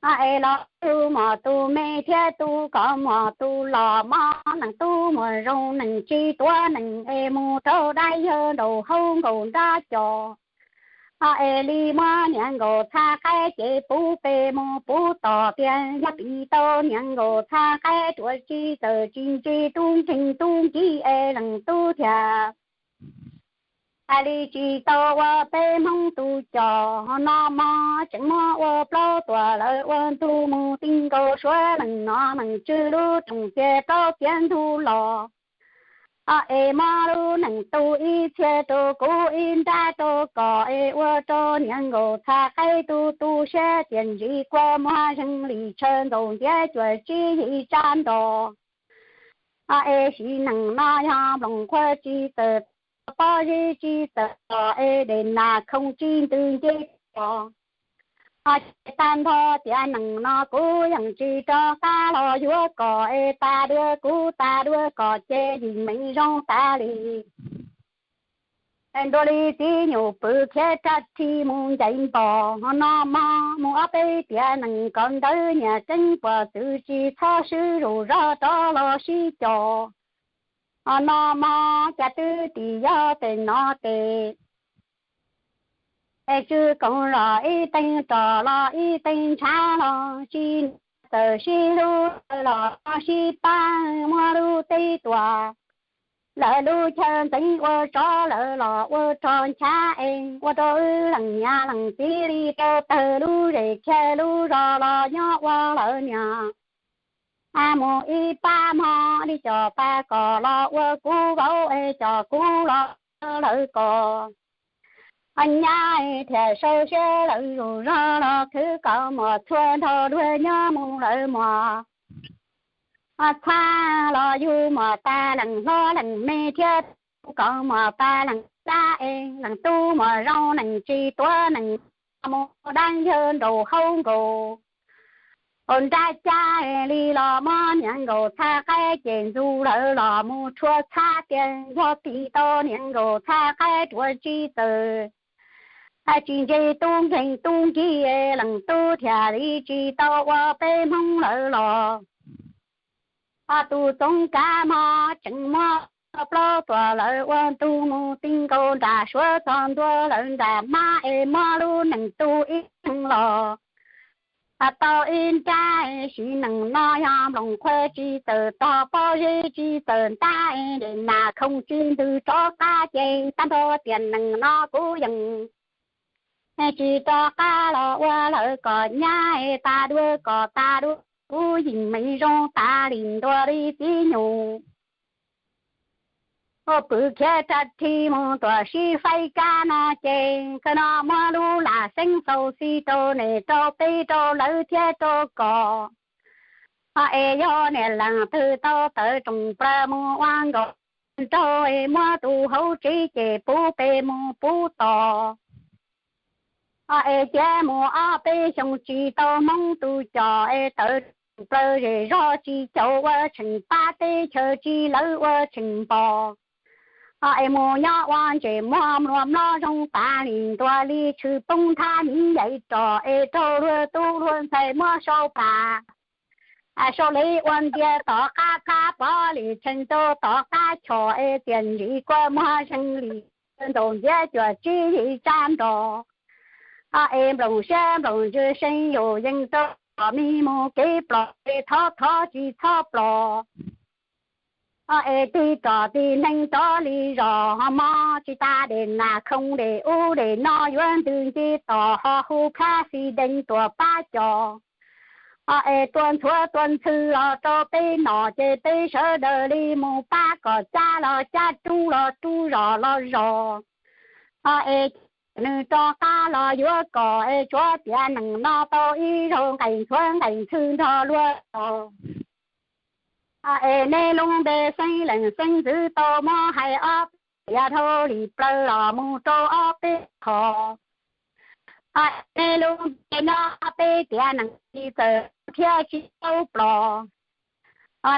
es los tu mos tu me thiab tu kom mos tu los mog neeg tub muaj zoo neeg tsis tuav neeg es mus rau dab yawg nraum hauv nkaus nrab cos es li muab niam nkaus txhaj qaib ces puv pes mus puv tom tias yog tiv tau niam nkaus txhaj qaib rua tsis txawm tsis ntse tub nkeeg tub nkig es leej tub thiaj Hais li tsis tau ua peb Hmoob tus cos, no mog tseem muab ua plaub tuam lawv ua ntug mus ti nkaus suav nees no nees tswv lub rooj ces plaub tiav ntug los. Es muab lub nees tu ib txhia rau kuv ib nrab rau kom es ua rau niam nkaus txhais qeb tu tu siab tias ntsis kua muag zeeg li tshaw ntxaus ntiav cuam tsib yim tsab nros. Es sim neej no yog nplooj qhuav tsis txawm, pob zeb tsis txawm los es dej nas khoom tsis ntws nce toj. Ces tag nrho tiam neej no kuv yeej tsis rov qab los yuav kom es tas dua kuv tas dua kom ces yim meem zoo tas li. Ntuas li txiv nyuj pw khiav rag rhi mus ncaim npos, no mog mus ob peb tiam neej kom ntawd nyias ceeb puas txwv tsis txhob swb zus zog rov los sib cos. No mog cas twb tim yog tej no tes, es tsw koom los ib teeg rog los ib teeg ntshav los tsis txawm sib hlub los sib pab muab lub teb tuam. Lawv lub chaw ntxeev ua tsov lawv los ua rog nchav es ua rau wb leej niam leej txiv li rau tawg lub zes khiav lub zos los nyob ua lawv niam. Mus ib pab mog li cov pas kom los ua kuv vauv es cov kuv los ua lawv kom. Nyab thiaj sau siab lawv zus zog los khwv kom muas txhua nrho dua nyob mus lawv muas. Txhab los yug muas tas leej hlob leej me thiab, kom muas tas leej dab es leej tub muas zoo neej tsis tuav neej, mus dab yawg nraum haub nkaus. Ua nrab cab li los muab niam nkaus txhais qeb ces ntxub lawv los mus rhuav txhab tias yog tis tau niam nkaus txhais qeb rhuav tsis txawm. Tsis ntse tub nkeeg tub nkig leej tub thiaj li tsis tau ua peb Hmoob lawv los. Tus Txoov Kav mog tseem muab plaub tuam lawv ua ntug mus ti nkaus nram suav txog ntua lawv nram hmab es muab lub nees tu ib teeg los. Tau ib nrab sim neej no yog nplooj qhuav tsis txawm tog pob zeb tsis txawm ntab, dej nas khoom tsis ntws rov qab ces tag nrho tiam neej no kuv yeej tsis rov qab los ua lawv kom nyab tas dua kom tas dua, kuv yeej meem zoo tas li ntuas li txiv nyuj. Ua pw khiav rag rhi mus tuam sib faib kab no ces kawg no muab lub lam xeeb xaus xis rau nej rau peb rau lawv thiab rau kom. Es yog niam leej twg tau tawv rooj plaws mus ua nkaus nraug es muab tus hauv tsev ces pub pes mus pub tos. Es cia mus ob peb xyoo tsis tau Hmoob tus cos es tawv rooj plaws zej zog tsis caum ua tsheej pab teb chaws tsis lawv ua tsheej npos. Es mus nyob ua ntses muag mluas mlob zoo tas li ntuas li tshwm poob nthab miv yaim rog es raug luag tub luag ntxhais muab sau pas. Sau li ua ntiag tom qab plab pov li tshee rau tom qab choj es tias ntsis kua muag zeeg li ntxaus ntiav cuam tsib yim tsab nros. Es nplooj siab nplooj ntsws seej yus yeej rau kom me mus kev plos es thov thov tsis txhob plos. Es tig rog tig neeg rov li zos ho mob tsis tas dej nas khoom dej ub dej no yuav ntws nce tos ho hu plab xis dees tuam pab cos. Es tua ntxhuav tua ntxhw los rau peb nom ces peb sawv daws li mus pab kom cab los cab rub los rub zos los zos. Es nws rov qab los yuav kom es tsuav tiam neej no tau ib zaug nqaij ntxhuav nqaij ntxhw nrog luag los. Es nej lub npe xeeb leej xeeb ntxwv tau muab hais ob peb tiam dhau li plaws los mus rau ob peb qho. Nej lub npe nyob peb tiam neej tsis txawj thiab tsis paub plos.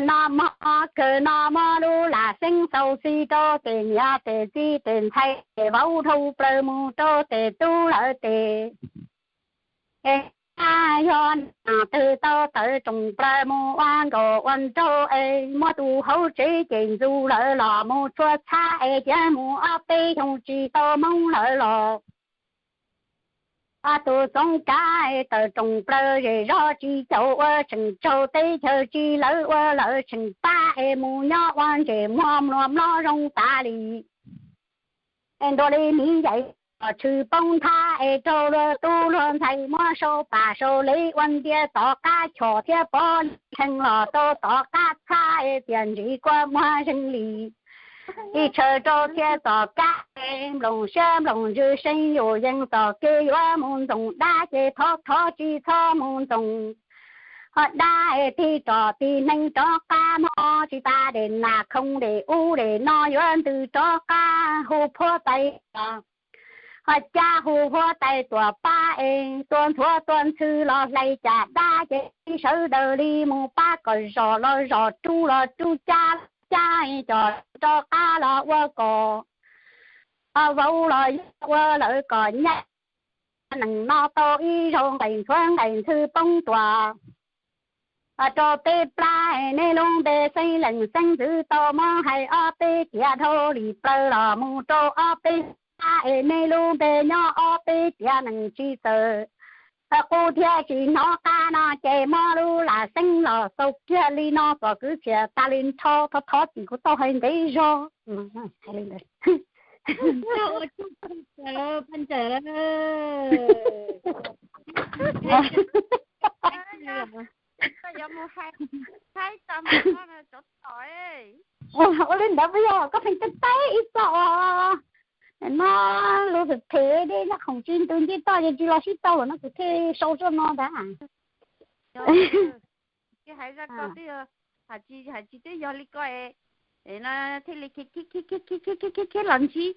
No mog kawg no muab lub lam xeeb xaus xis rau tej niam tej txiv tej ntxhais tej vauv dhau plaws mus rau tej tub lawv tej. Es yog neeg twg tau tawv rooj plaws mus ua nkauj ua nraug es muab tus hauv tsev ces ntxub lawv los mus rhuav txhab es cia mus ob peb xyoo tsis tau Hmoob lawv los. Tus Txoov Kav tawv rooj plaws zej zog tsis caum ua tsheej tsaug teb chaws tsis lawv ua lawv tsheej pab es mus nyob ua ntses muag mluas mlob zoo tas li. Es ntuas li miv yaim los tshwm poob nthab es raug luag tub luag ntxhais muab sau pas sau li ua ntiag, tom qab chom thiab pov li tshee los rau tom qab txhab es tias ntsis kua muag zeeg li ib tshaw rau thiab tom qab es nploos siab nploos ntsws seej yuam yees tom kev yuav mus ntxoov dab ces thov thov tsis txhob mus ntxoov ho dab es tig tsom tig neeg rov qab mog, tsis tas dej nas khoo dej ub dej no yuav ntws rov qab hu phuab tais los ho cab hu phuab tais tuam pab es tua ntxhuav tua ntxhw los hlais cas dab ces sawv daws li mus pab kom zom los zom, rub los rub, cab los cab, coj rov qab los ua kom vauv los yog ua lawv kom nyab. Neej no tau ib zaug nqaim ntxhuav nqaim ntxhw poob tuam rau peb plab, nej lub npe xeeb leej xeeb ntxwv tau muab hais ob peb tiam dhau li plaws los mus rau ob peb plab es nej lub npe nyob ob peb tiam neeg tsis txawj qub thiab tsis hnov qab no ces muab lub lam xeeb los xaus kiag li no txog kwv txhiaj tas li nrho, thov thov txim kuv tau hais ntev zog. Ua li ntawd puas yog koj pheej teb teb ib txoj os? No lus phem phem dej nyob khoom tsis ntus nce toj ces tsis los sib tau lawm no kuv thiaj sau zoj no ntag. Hais tsis hais tsis twb yog li ko es no thiaj li khiav los ntsib